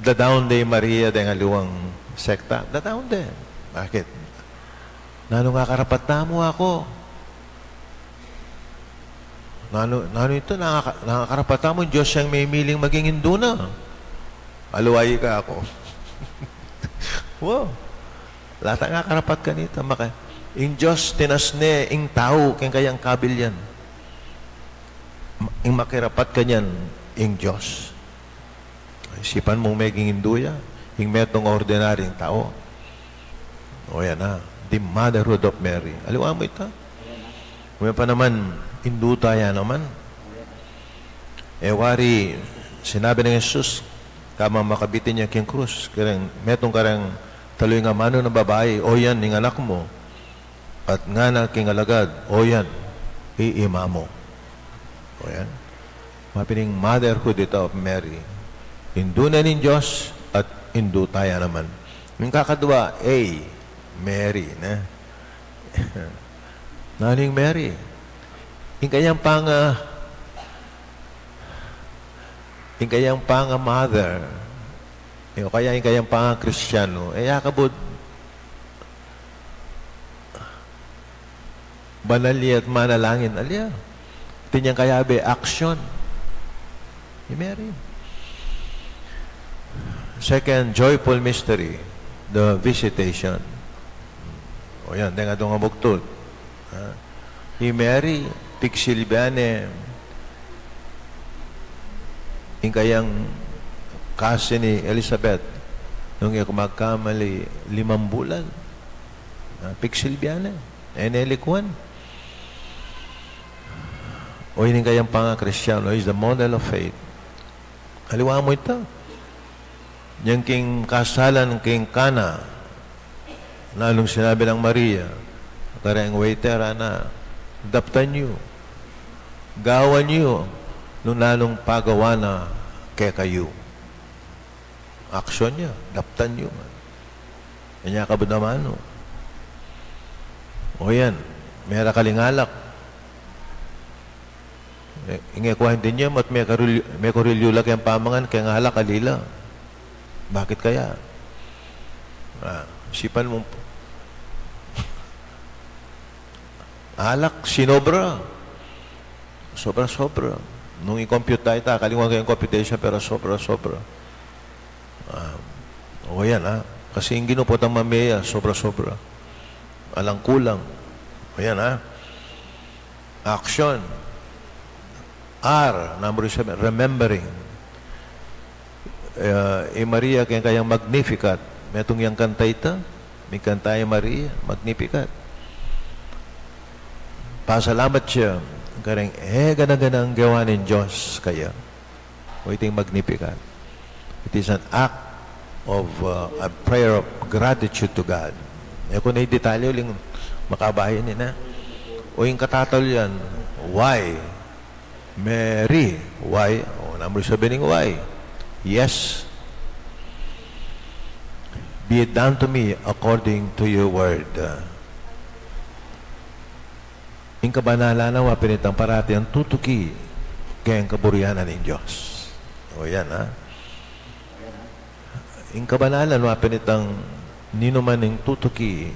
dadaun de i Maria deng aliwang sekta. Dadaun de. Bakit? Nanu nga karapat tamu, aku? Nanu, nanu ita? Nanu nga, nanu nga karapat tamu, Dios yang memiling maging Hindu na. Aliwa ika, aku. Wow. Lata nga karapat kanita, maka, ing Dios tinas ne ing tau keng kayang kabilyan. Ing makirapat kanyan, ing Dios. Isipan mung meging Hindu ya, ing metung ordinaryung tau. O yan na, the motherhood of Mary. Aliwa mu ita? Ume pa naman, Hindu taya naman. E wari, sinabi nang Jesus, kamakabit ne ya king krus, kareng, metung kareng taluing amanu na babai, o yan, ing anak mu. At ngana king alagad, o yan, i ima mu. O yan. Mapining motherhood ita of Mary. Hindu ne ning Dios at Hindu taya naman. Ing kakadwa, A, Mary, ne? Nanu ing Mary? Ing kayang panga, ing kayang panga mother, o kaya ing kayang panga Kristiyanu, e ya kabud banal ya at manalangin, alya. Atin yang kayabe, action. I Mary. Second joyful mystery, the visitation. O yan, deng adung a bugtud. Ha? I Mary, pigsilbian ne ing kayang kasi ni Elizabeth, nung e ku magkamali, limang bulan. Ha? Pigsilbian ne. E ne likuan. O ini ing kayang panga Kristiyanu, is the model of faith. Aliwa mu ita? Yang king kasalan king Cana, nanung sinabi nang Maria kareng waiter, ana, daptan yu, gawan yu nung nanung pagawa na kekayu. Action ya, daptan yu. Anya kabud amanu. O yan, mera kaling alak. E, ing e ku aintindian, mat mekurilyu, mekurilyu la keng pamangan, keng alak ali la. Bakit kaya? Ah, isipan mu, alak, sinobra. Sobra-sobra. Nung i-compute da ita, kalinguan ke ing computation, pero sobra-sobra. Ah, o yan, ha? Kasi ing Ginu potang mamie ya, sobra-sobra. Alang kulang. O yan, ha? Action. R, number seven, remembering. E, i Maria keng kayang Magnificat. Metung yang kanta ita, mingkanta i Maria, Magnificat. Pasalamat ya kareng e gana-ganang gewa ning Dios kaya. O iting Magnificat. It is an act of, uh, a prayer of gratitude to God. E ku ne detalye uling makabayan ini na. O ing katataulian, why? Mary, why? O, number seven ing why. Yes. Be it done to me according to your word. Ing kabanalan na, wa pin itang parati yang tutuki keng kaburian na ning Dios. O yan, ha? Ing kabanalan, wa pin itang ninuman ing tutuki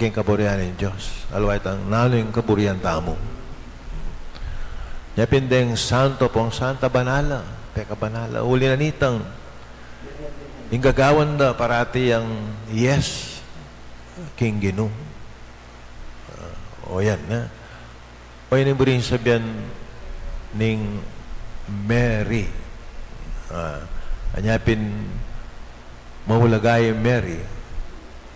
keng kaburian ning Dios. Aliwa itang nanu ing kaburian tamu. Nya pin deng santo ampong santa banal la, pekabanal la. Uli na nitang ing gagawan da parati yang yes king Ginu. Ah, o yan na. O yan ing buri ning sabian ning Mary. Ah, anya pin maulaga i Mary.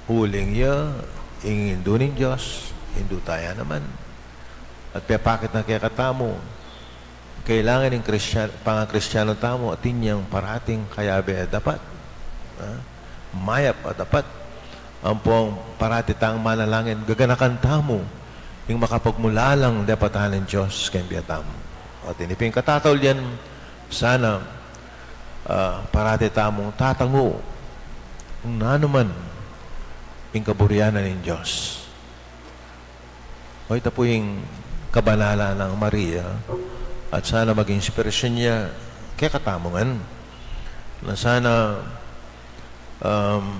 Uling ya, ing Indu ning Dios, Indu taya naman. At pepakit na kekatamu, kailangan ing Kristiyan-, pangakristiano tamu, atin yang parating kayabe a dapat. Ha? Mayap a dapat. Ampong parati tang manalangin, gaganakan tamu ing makapagmulalang depatan ning Dios keng bie tamu. At ini pin ing katataulian, sana, ah, parati tamung tatangu nung nanu man ing kaburian na ning Dios. O ita pu ing kabanalan nang Maria, at sana maging inspirasyon ya kekatamu ngan. Na sana, um,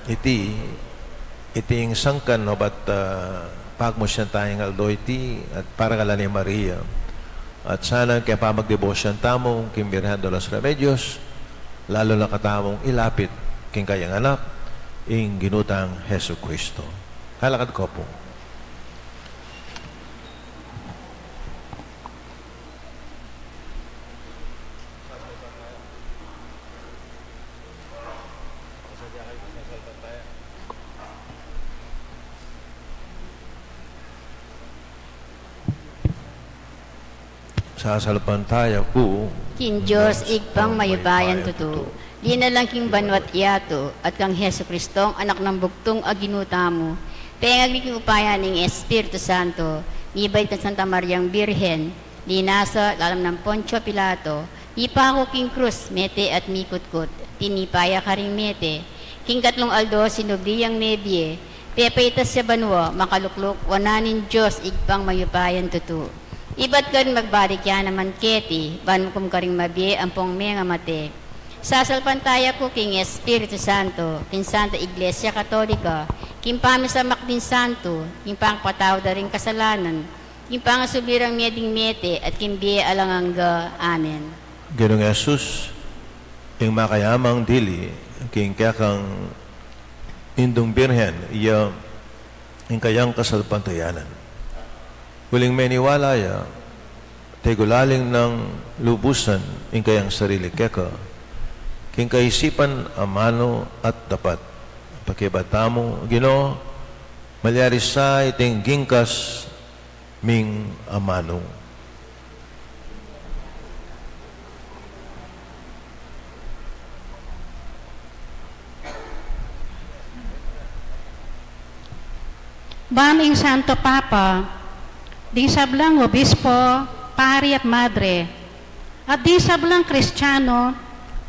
iti Iting sangkan obat, ah, pagmusyan taya king aldo iti, at parangalan i Maria. At sana king pamagdebosyan tamu king Birhen de los Remedios, lalu na katamung ilapit king kayang anak, ing Ginu tang Jesucristo. Kalakad ko pu. Sasalpantaya ku king Dios Ibpang mayupayang tutu, linalang king banua't yatu, at kang Jesucristong Anak nang bugtung a Ginu tamu, pengagli king upaya ning Espiritu Santo, mibait kang Santa Mariang Birhen, linasa lalam nang Poncio Pilato, mipaku king krus, mete at mikutkut, tinipa ya karing mete, king katlung aldo sinubli yang mebie, pepaitas ya banua, makalukluk wanan ning Dios Ibpang mayupayang tutu. Ibat karin magbalik ya naman keti, ban mukum karing mabie ampong mengamate. Sasalpantaya ku king Espiritu Santo, king Santa Iglesia Katolika, king pamisamak ding santo, king pangpatawad da ring kasalanan, king pangasubli rang mie ding mete, at king bie alang angga. Amen. Ginung Jesus, ing makayamang dili king kekang Indung Birhen, iya ing kayang kasalpantayanan. Uling meniwala ya, tegulaling nang lubusan ing kayang sarili keka, king kaisipan amanu at dapat. Pakibat tamu, Ginu, malyari sa iting gingkas ming amanu. Ban ing Santo Papa, ding sablang obispo, pari at madre, at ding sablang Kristiano,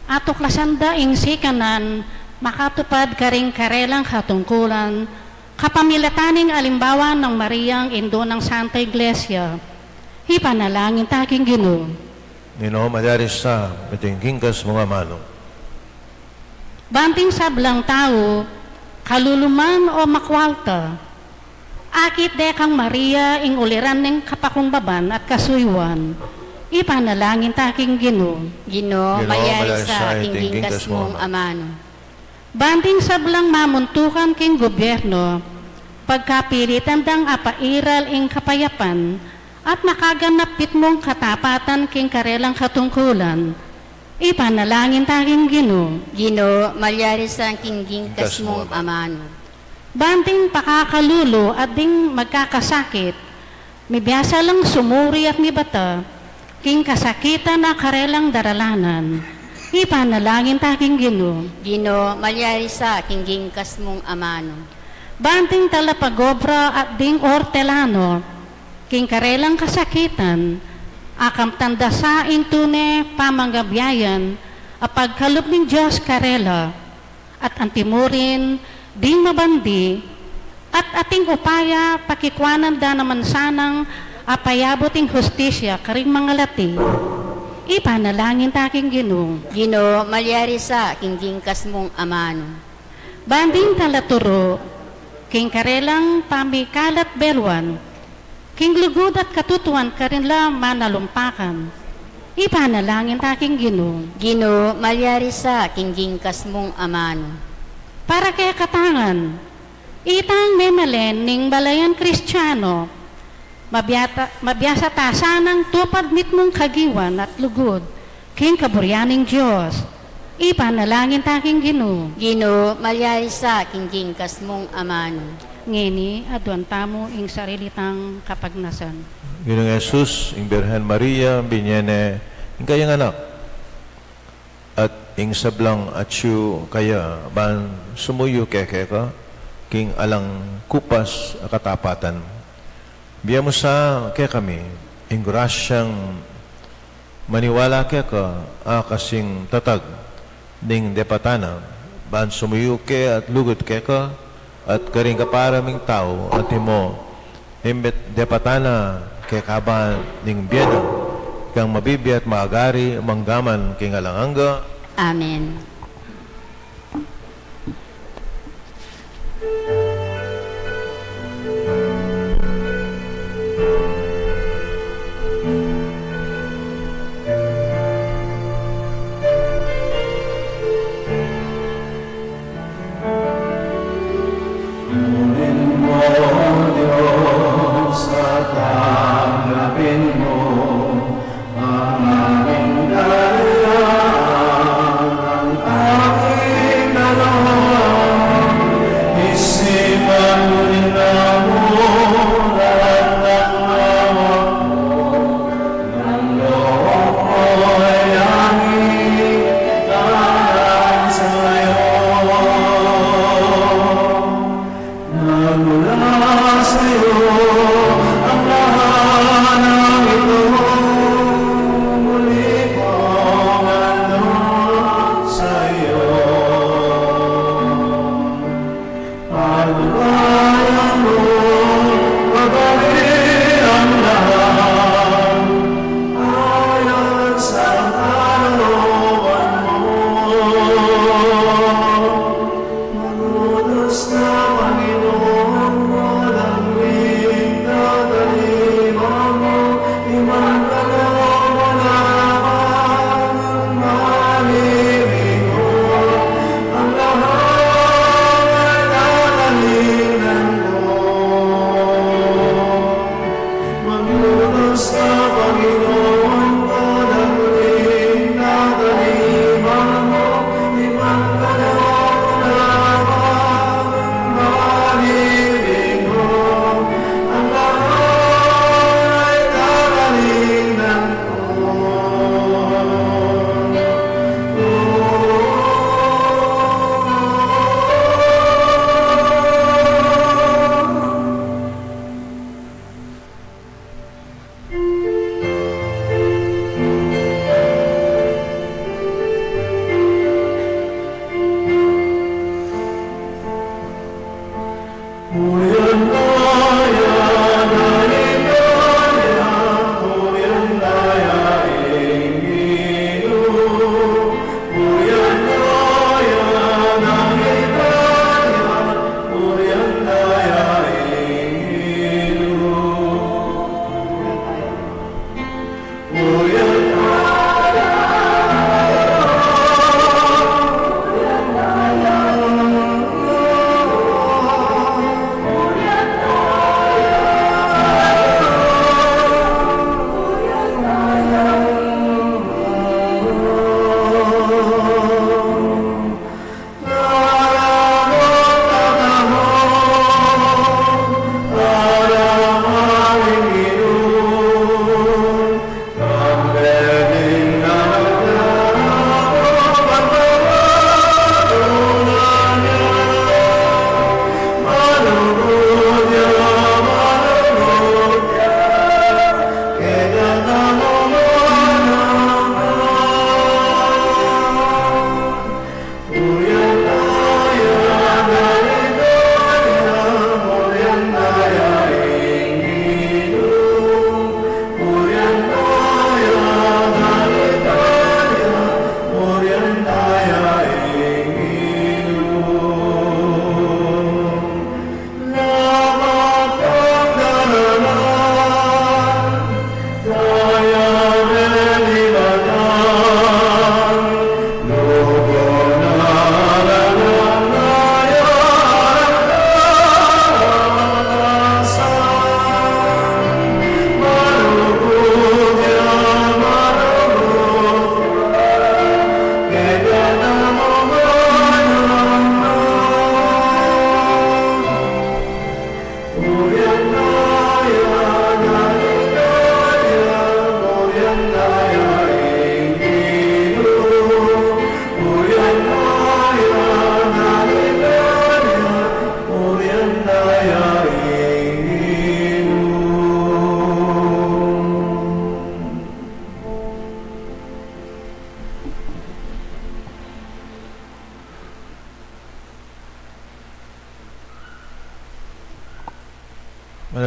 atuklasan da ing sikanan makatupad karing karelang katungkulan, kapamilatan ning alimbawa nang Mariang Indu nang Santa Iglesia. Ipanalangin ta king Ginu. Ginu, malyari sa iting gingkas mung amanu. Ban ding sablang tau, kalulu man o makwalta, akit de kang Maria ing uliran ning kapakumbaban at kasuyuan. Ipanalangin ta king Ginu. Ginu, Ginu, malyari sa king gingkas mung amanu. Ban ding sablang mamuntukan king gubyernu, pagkapilitan dang apairal ing kapayapan, at makaganap mitmung katapatan king karelang katungkulan. Ipanalangin ta king Ginu. Ginu, malyari sa king gingkas mung amanu. Ban ding pakakalulu at ding magkakasakit, mibiasa lang sumuri at mibata king kasakitan a karelang daralanan. Ipanalangin ta king Ginu. Ginu, malyari sa king gingkas mung amanu. Ban ding talapagobra at ding ortelano, king karelang kasakitan, akamtan da sa ing tune pamangabiayan a pagkalub ning Dios karela, at antimurin ding mabandi, at ating upaya pakikuanan da naman sanang apayabut ing hustisya karing mangalati. Ipanalangin ta king Ginu. Ginu, malyari sa king gingkas mung amanu. Ban ding talaturu, king karelang pamikalat beluan, king lugud at katutuan karin la manalumpakan. Ipanalangin ta king Ginu. Ginu, malyari sa king gingkas mung amanu. Para kekatang ngan, itang memalen ning balayan Kristiano, mabiata-, mabiasa ta sanang tupad mitmung kagiwan at lugud king kaburian ning Dios. Ipanalangin ta king Ginu. Ginu, malyari sa king gingkas mung amanu. Ngeni, aduan tamu ing sarili tang kapagnasan. Ginung Jesus, ing Birhen Maria, binie ne ing kayang anak, at ing sablang atyu kaya ban sumuyu keka king alang kupas a katapatan. Bie mu sa kekami ing grasyang maniwala keka a kasing tatag ning depatan na, ban sumuyu ke at lugud keka, at karing kapara ming tau, antimo ning depatan na keka ban ning bie na, ikang mabibie at magari manggaman king alang angga. Amen.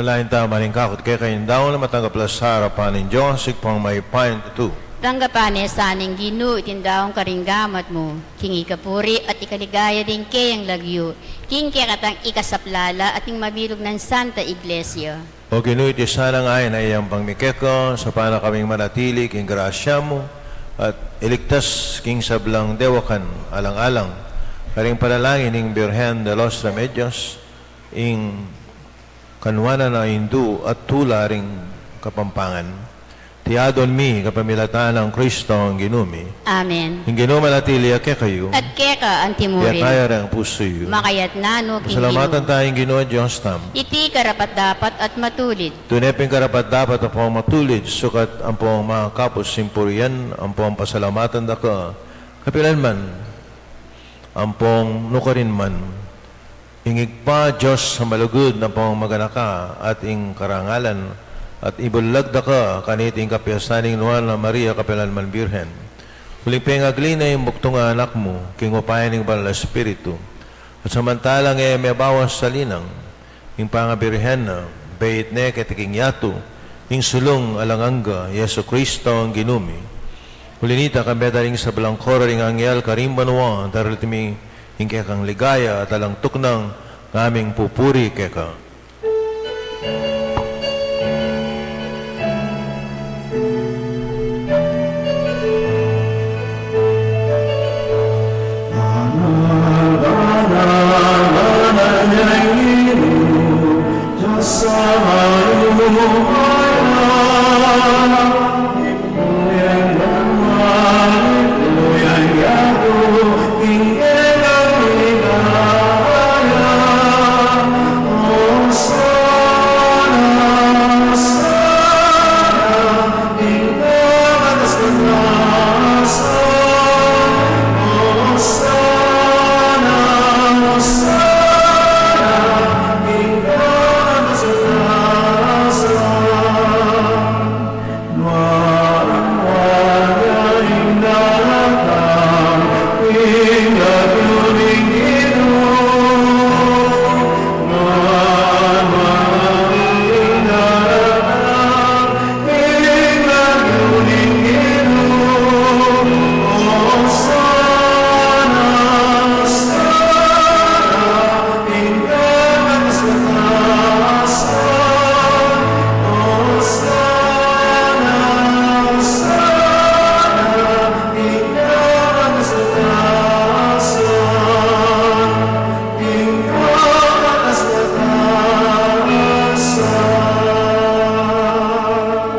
Lain ta maring kakut keka ing daun a matanggap la sa arapan ning Dios, Ibpang mayupaya at tutu. Tanggapan na sa ning Ginu iting daun karing gamat mu, king ikapuri at ikaligaya ding keyang lagyu, king kekatang ikasaplala at ning mabilug nang Santa Iglesia. O Ginu, iti sana ing ain a iyambang mi keka, saupan na kaming manatili king grasya mu, at iligtas king sablang dewakan, alang-alang karing panalangin ning Birhen de los Remedios, ing kanuanan a indu at tula ring Kapampangan. Iti adwan mi kapamilatan nang Kristong Ginu mi. Amen. Ing Ginu manatili ya kekayu. At keka antimurin. Iyataya ring pusu yu. Makayatna no king Ginu. Pasalamatan taya ing Ginu a Dios tamu. Iti karapat-dapat at matulid. Tune pin karapat-dapat ampong matulid, sukat ampong makapus ing purian, ampong pasalamatan da ka kapilan man, ampong nukarin man. Ing Ibpa, Dios a malugud ampong maganaka, at ing karangalan, at ibulag da ka kaniting kapiasan ning Nuan a Maria kapilan man Birhen. Uling pengagli na ing bugtung a Anak mu, king upaya ning Banal a Espiritu. At samantalang e mebawas a linang ing pangabirhen na, beit ne keti king yatu ing sulung alang angga, Jesucristo ing Ginu mi. Uli nita, kambe da ring sablang koro ring anghel karing banua, daralit mi ing kekang ligaya at alang tuknang ngaming pupuri keka.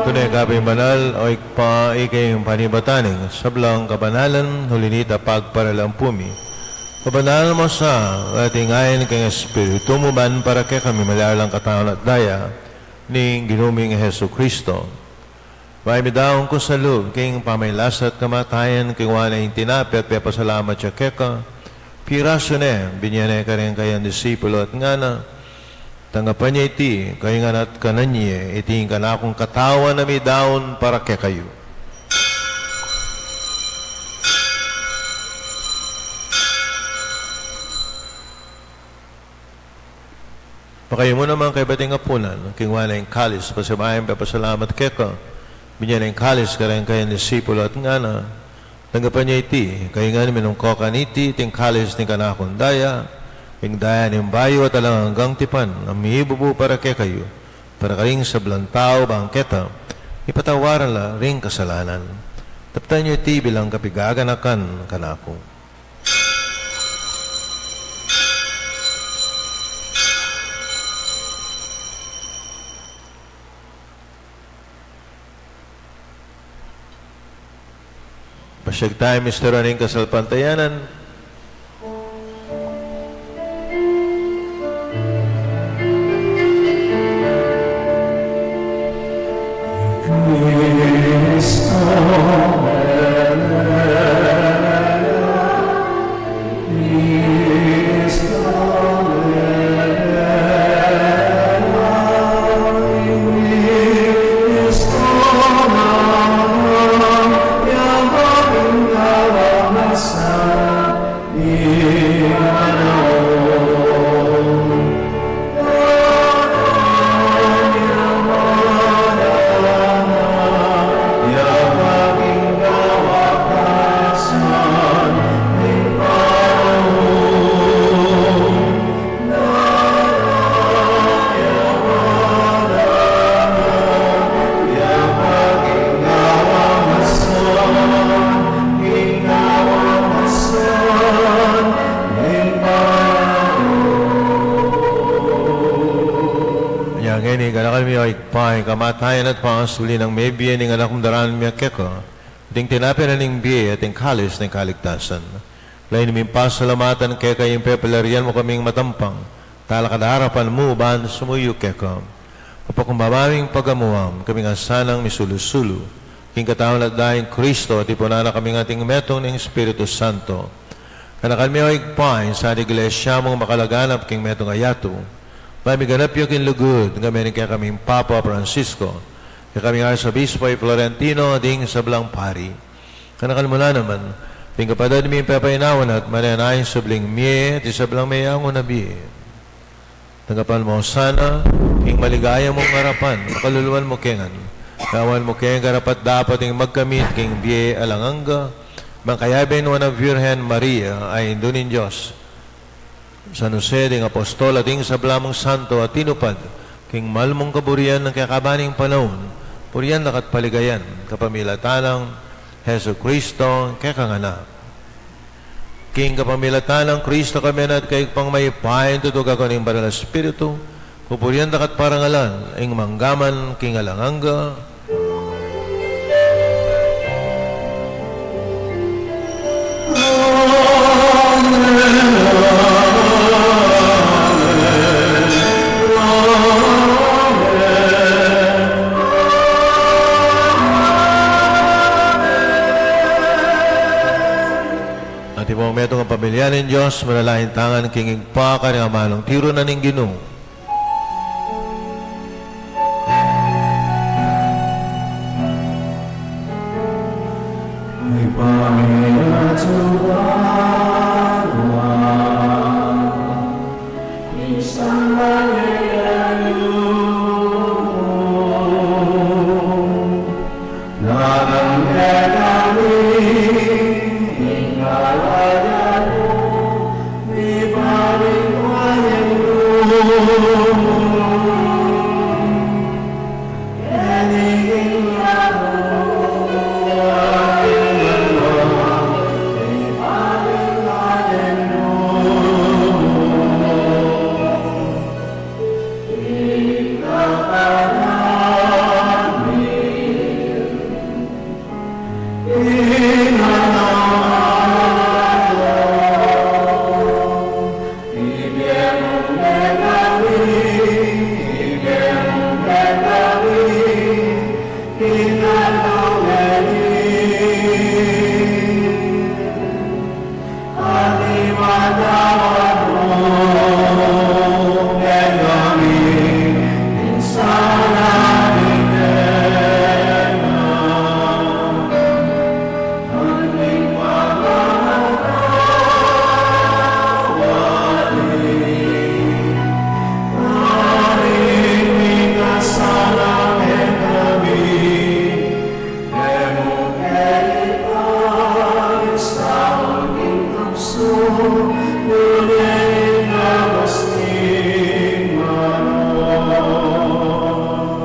Tune ka pin banal, o Ibpa, ika ing panibatan ning sablang kabanalan, uli nita pagparalan pu mi. Pabanalan mu sa, at iting ain ning Espiritu mu ban para kekami maging katawan at daya ning Ginu ming Jesucristo. Bayu mi daun kusang lub king pamagkasakit at kamatayan, kinua ne ing tinape at pepasalamat ya keka, pirasu ne, binie ne karing kayang disipulo at ngana: Tanggapan ye iti, kayu ngan at kanan ye, iti ing kanakung katawan a midaun para kekayu. Pakayu mu naman kaybat ing apunan, kinua ne ing kalis, pasibayu pepasalamat keka, binie ne ing kalis karing kayang disipulo at ngana: Tanggapan ye iti, kayu ngan minum ko kaniti, iti ing kalis ning kanakung daya, ing daya ning bayu at alang anggang tipan, a mibubu para kekayu, para karing sablang tau, bang keta mipatawaran la ring kasalanan. Daptan yu iti bilang kapaganakan kanaku. Pasiag taya misteryu ning kasalpantayanan. Ibpa, ing kamatayan at pangasubli nang mebie ning Anak mung daraun mi keka, at ing tinape na ning bie at ing kalis ning kaligtasan, lalu ming pasalamatan keka ing pepalarian mu kaming matampang talakad arapan mu ban sumuyu keka. Papakumbaba ming pagamuan, kaming asanang misulu-sulu king katawan at daya nang Kristo, tipunan na kaming ating metung ning Espiritu Santo. Ganakan mu, o Ibpa, ing Santa Iglesia mung makalaganap king metung a yatu, ban miganap ya king lugud, ngeni ning kekaming Papa Francisco, kekaming Arsobispo i Florentino, ding sablang pari. Ganakan mu la naman ding kapatad ming pepainawa na at manenaya ing subling mie at ing sablang meangu na bie. Tanggapan mu sana king maligaya mung arapan, pakaluluan mu kami ngan. Gawan mu kaming karapat-dapat ding magkamit king bie alang angga, mangkayabe nuan a Virgen Maria, a Indu ning Dios, San Jose ding apostol, at ding sabla mung santo a tinupad king mal mung kaburian king kekaban ning panaun, purian da ka at paligayan, kapamilatan nang Jesucristo, kekang Anak. King kapamilatan nang Kristo kami na at kayupang mayupayang tutu, kaku ning Banal a Espiritu, pupurian da ka at parangalan, ing mangga man king alang angga. Atin pung metung a pamilya ning Dios, manalangin tamu ngan king Ibpa, karing amanung tiru na ning Ginu. Ibpa mi atsu ka banua, misamban ya ing lagyu mu, datang kekami ing karayan mu, mipamintuan ing lagyu mu.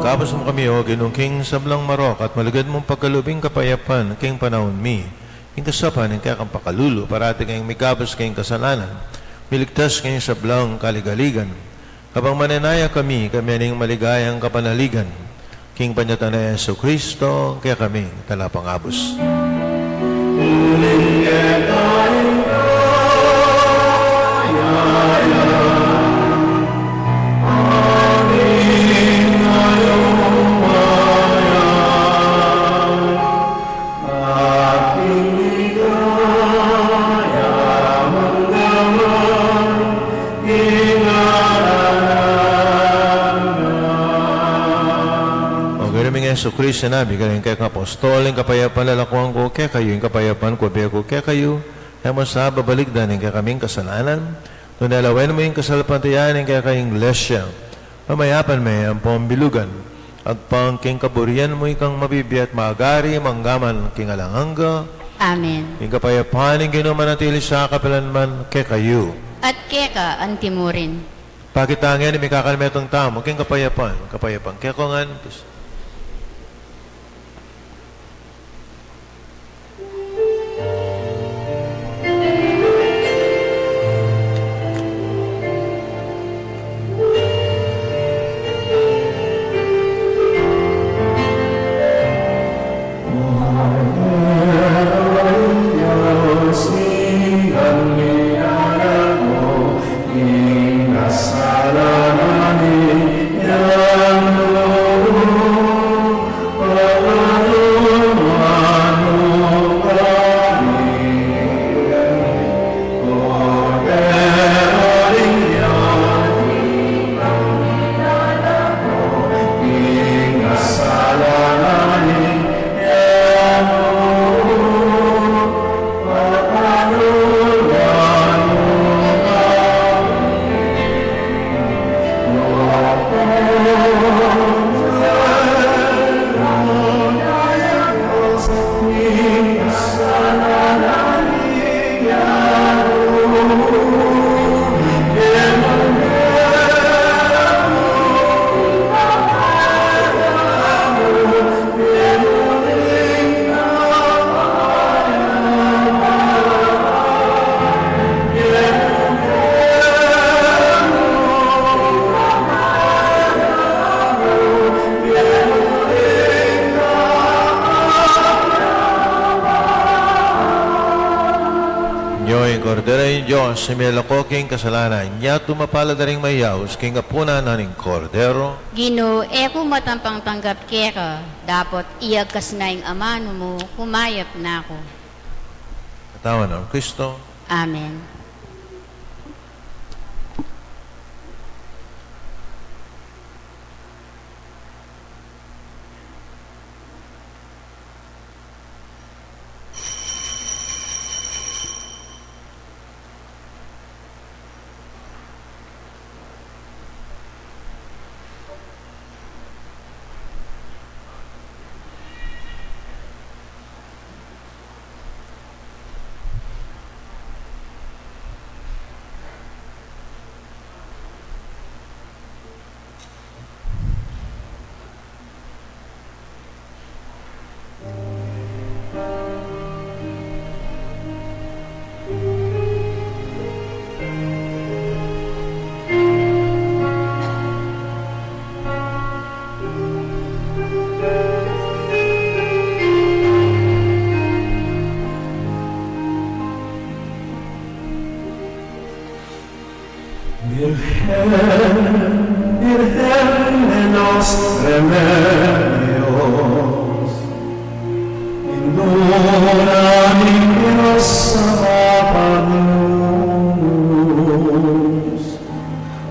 Kabus mu kami, O Ginu, king sablang marok at malugud mung pagkalub ing kapayapan king panaun mi. Ing kasaupan ning kekang pakalulu, parati kaming mikabus king kasalanan, miligtas king sablang kaligaligan, kabang manenaya kami, kami ning maligayang kapanaligan, king panyatang nang Jesucristo, kekaming talapangabus. Uling keka ing kayarian, amin ngeni man king ligaya mangga man king alang angga. O Ginu ming Jesucristo, sinabi mu karing kekang apostol, ing kapayapan lalakwan ku kekayu, ing kapayapan ku ibie ku kekayu, e mu sa babalikdan ing kekaming kasalanan, nune lawen mu ing kasalpantayanan ning kekang Iglesia. Pamayapan me ampong bilugan, agpang king kaburian mu, ikang mabibie at magari mangga man king alang angga. Amen. Ing kapayapan ning Ginu manatili sa kapilan man kekayu. At keka anti mu rin. Pakit tamu ngeni ing mikakalmetung tamu king kapayapan, kapayapan kekongan. Dios, a miyalako king kasalanan, yatu mapalad a ring mayaus king apunan na ning Kordero. Ginu, e ku matampang tanggap keka, dapot iyagkas mu ing amanu mu, kumayap na ku. Katawan nang Kristo. Amen. Virgen, Virgen de los Remedios, Indu na ning Dios a mapagnunos.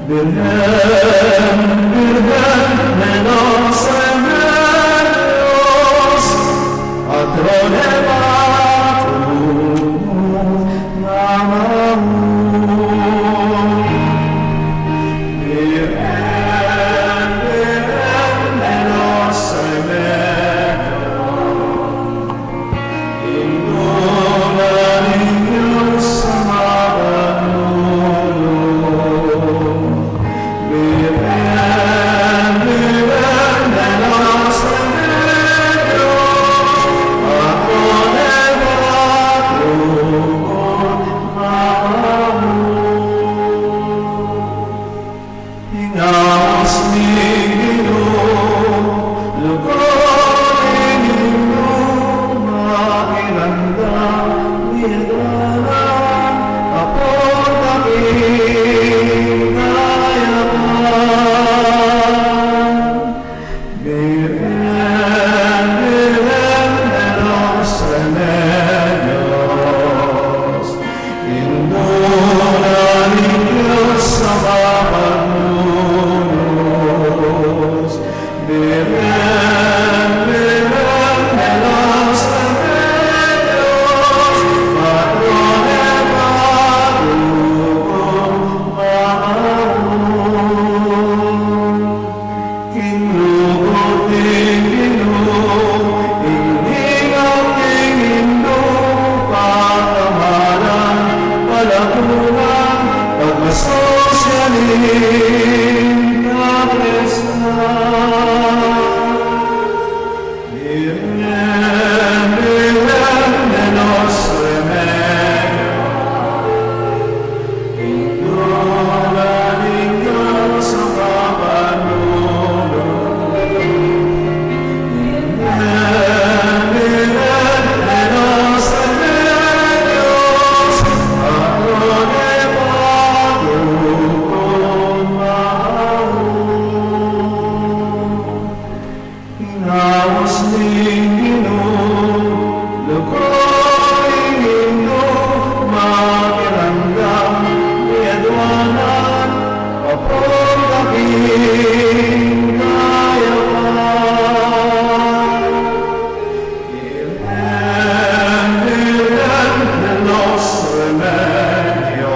Virgen, Virgen de los Remedios, Patrone patru, Virgen, Virgen de los Remedios, Indu na ning Dios a mapagnunos. Virgen, Virgen de los Remedios, Patrone patru, mamaun. King lugud ning Ginu, ing lingaw ning Indu, pakamalan, palagunan, pagmasusyan ning kapistahan. Virgen, Virgen de los Remedios, Indu na ning Dios a mapagnunos. Virgen, Virgen de los Remedios, Patrone patru, mamaun. Inaus ning Ginu, lugud ning Indu, makiramdam, miyaduanan, papun king kayapan. Virgen, Virgen de los Remedios,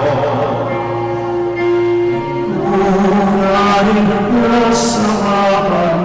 Indu na ning Dios a mapagnunos.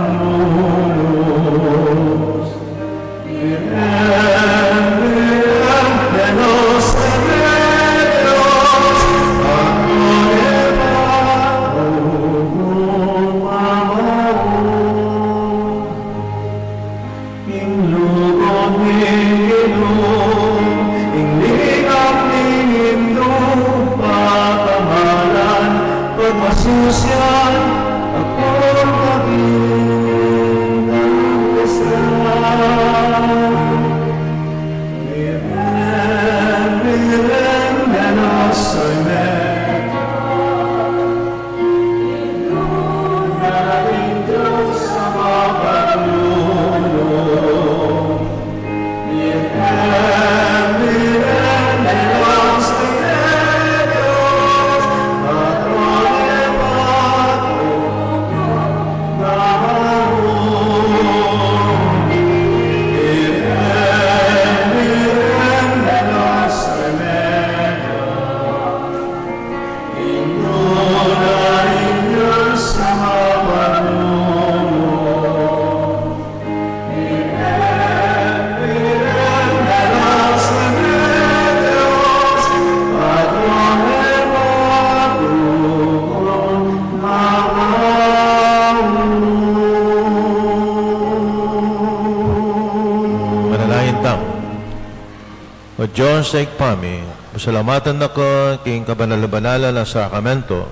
O Dios a Ibpa mi, pasalamatan da ka king kabanal-banalan a sakramento,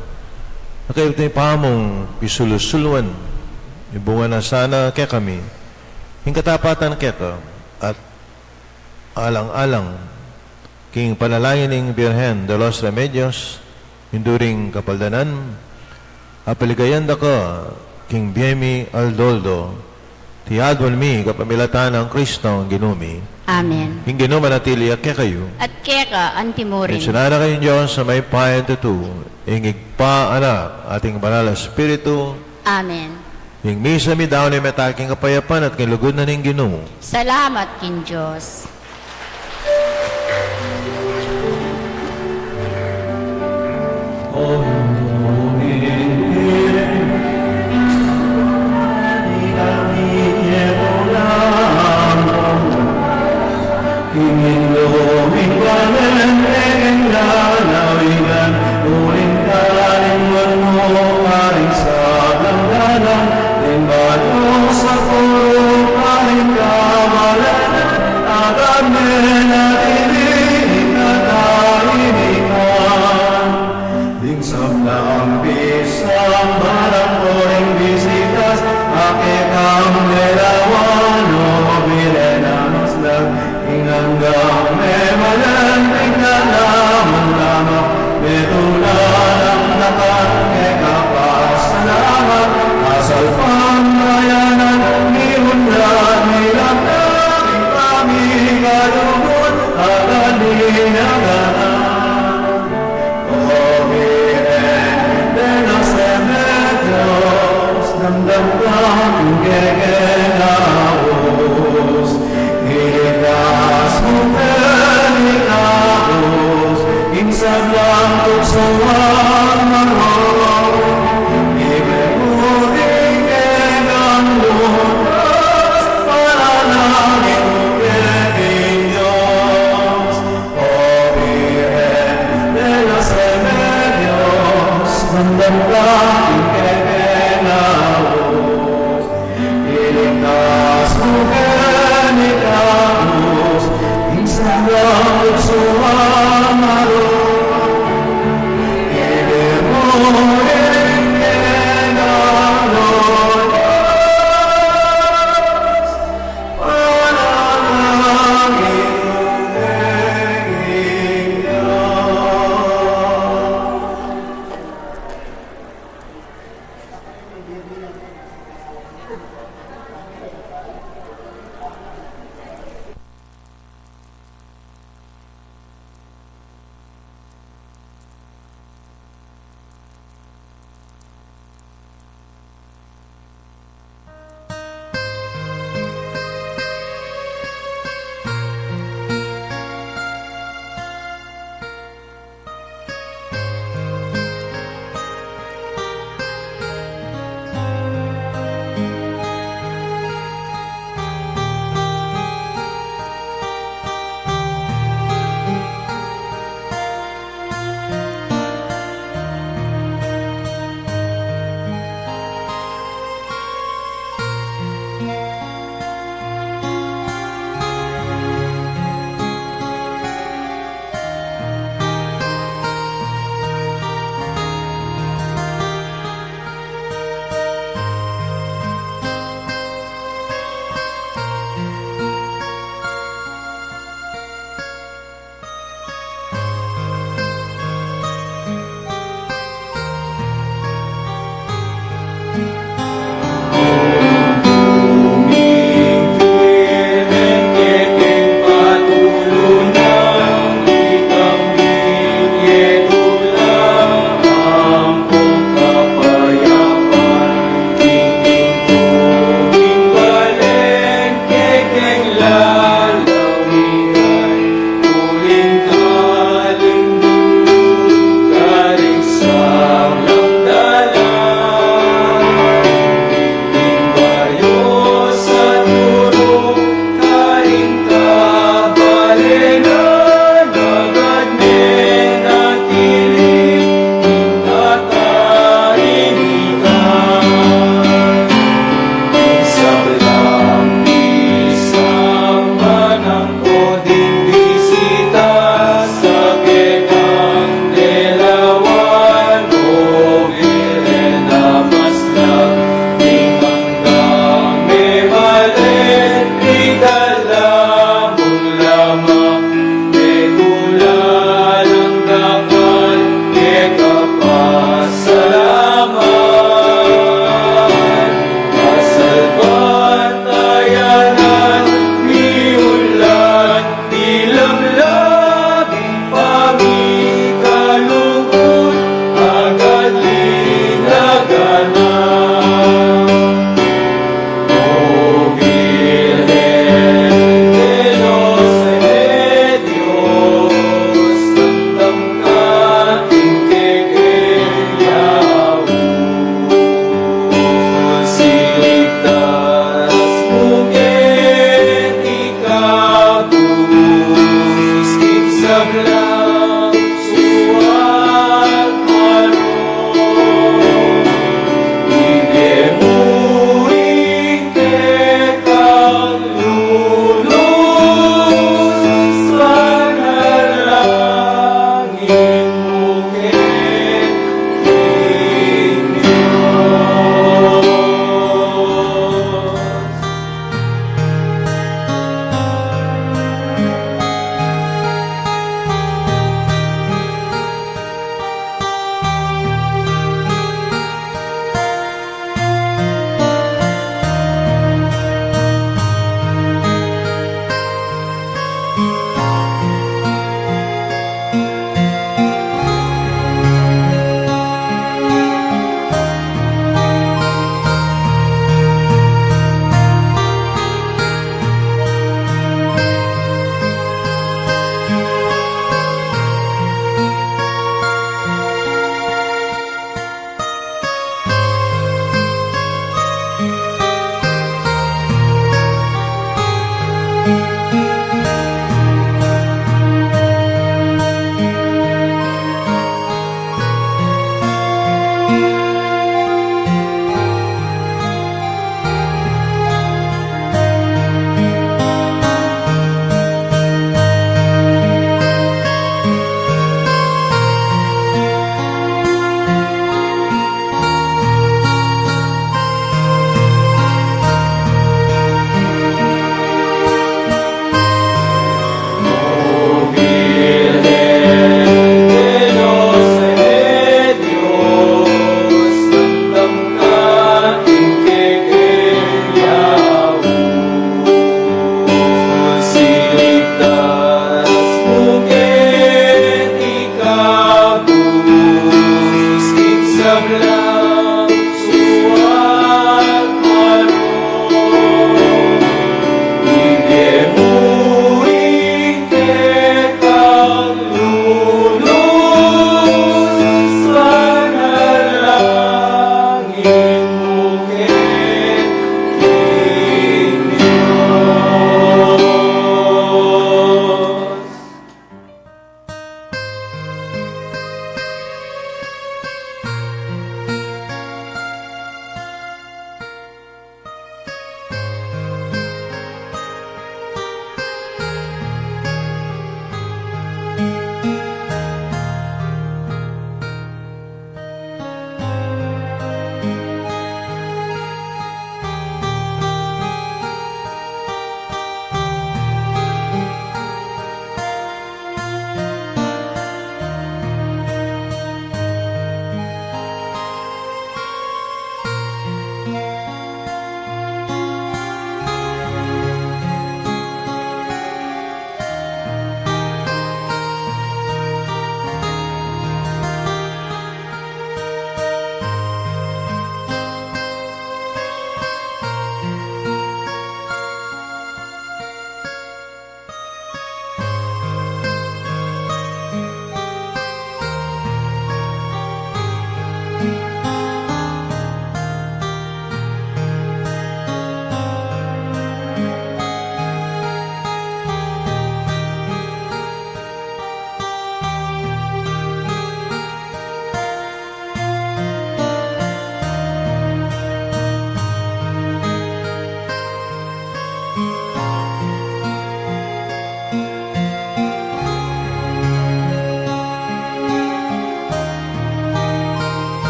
a kaybat mi pamung pisulu-suluan, ibunga na sana kekami ing katapatan keka, at alang-alang king panalangin ning Birhen de los Remedios, ing during kapaldanan, apaligayan da ka king bie mi aldo-aldo, iti aduan mi kapamilatan nang Kristong Ginu mi. Amen. Ing Ginu manatili ya kekayu. At keka antimurin. Bendisyunan na kayong Dios a mayupayang tutu, ing Ibpa, Anak, at ing Banal a Espiritu. Amen. Ing misa mi daun ing meta king kapayapan at king lugud na ning Ginu. Salamat king Dios.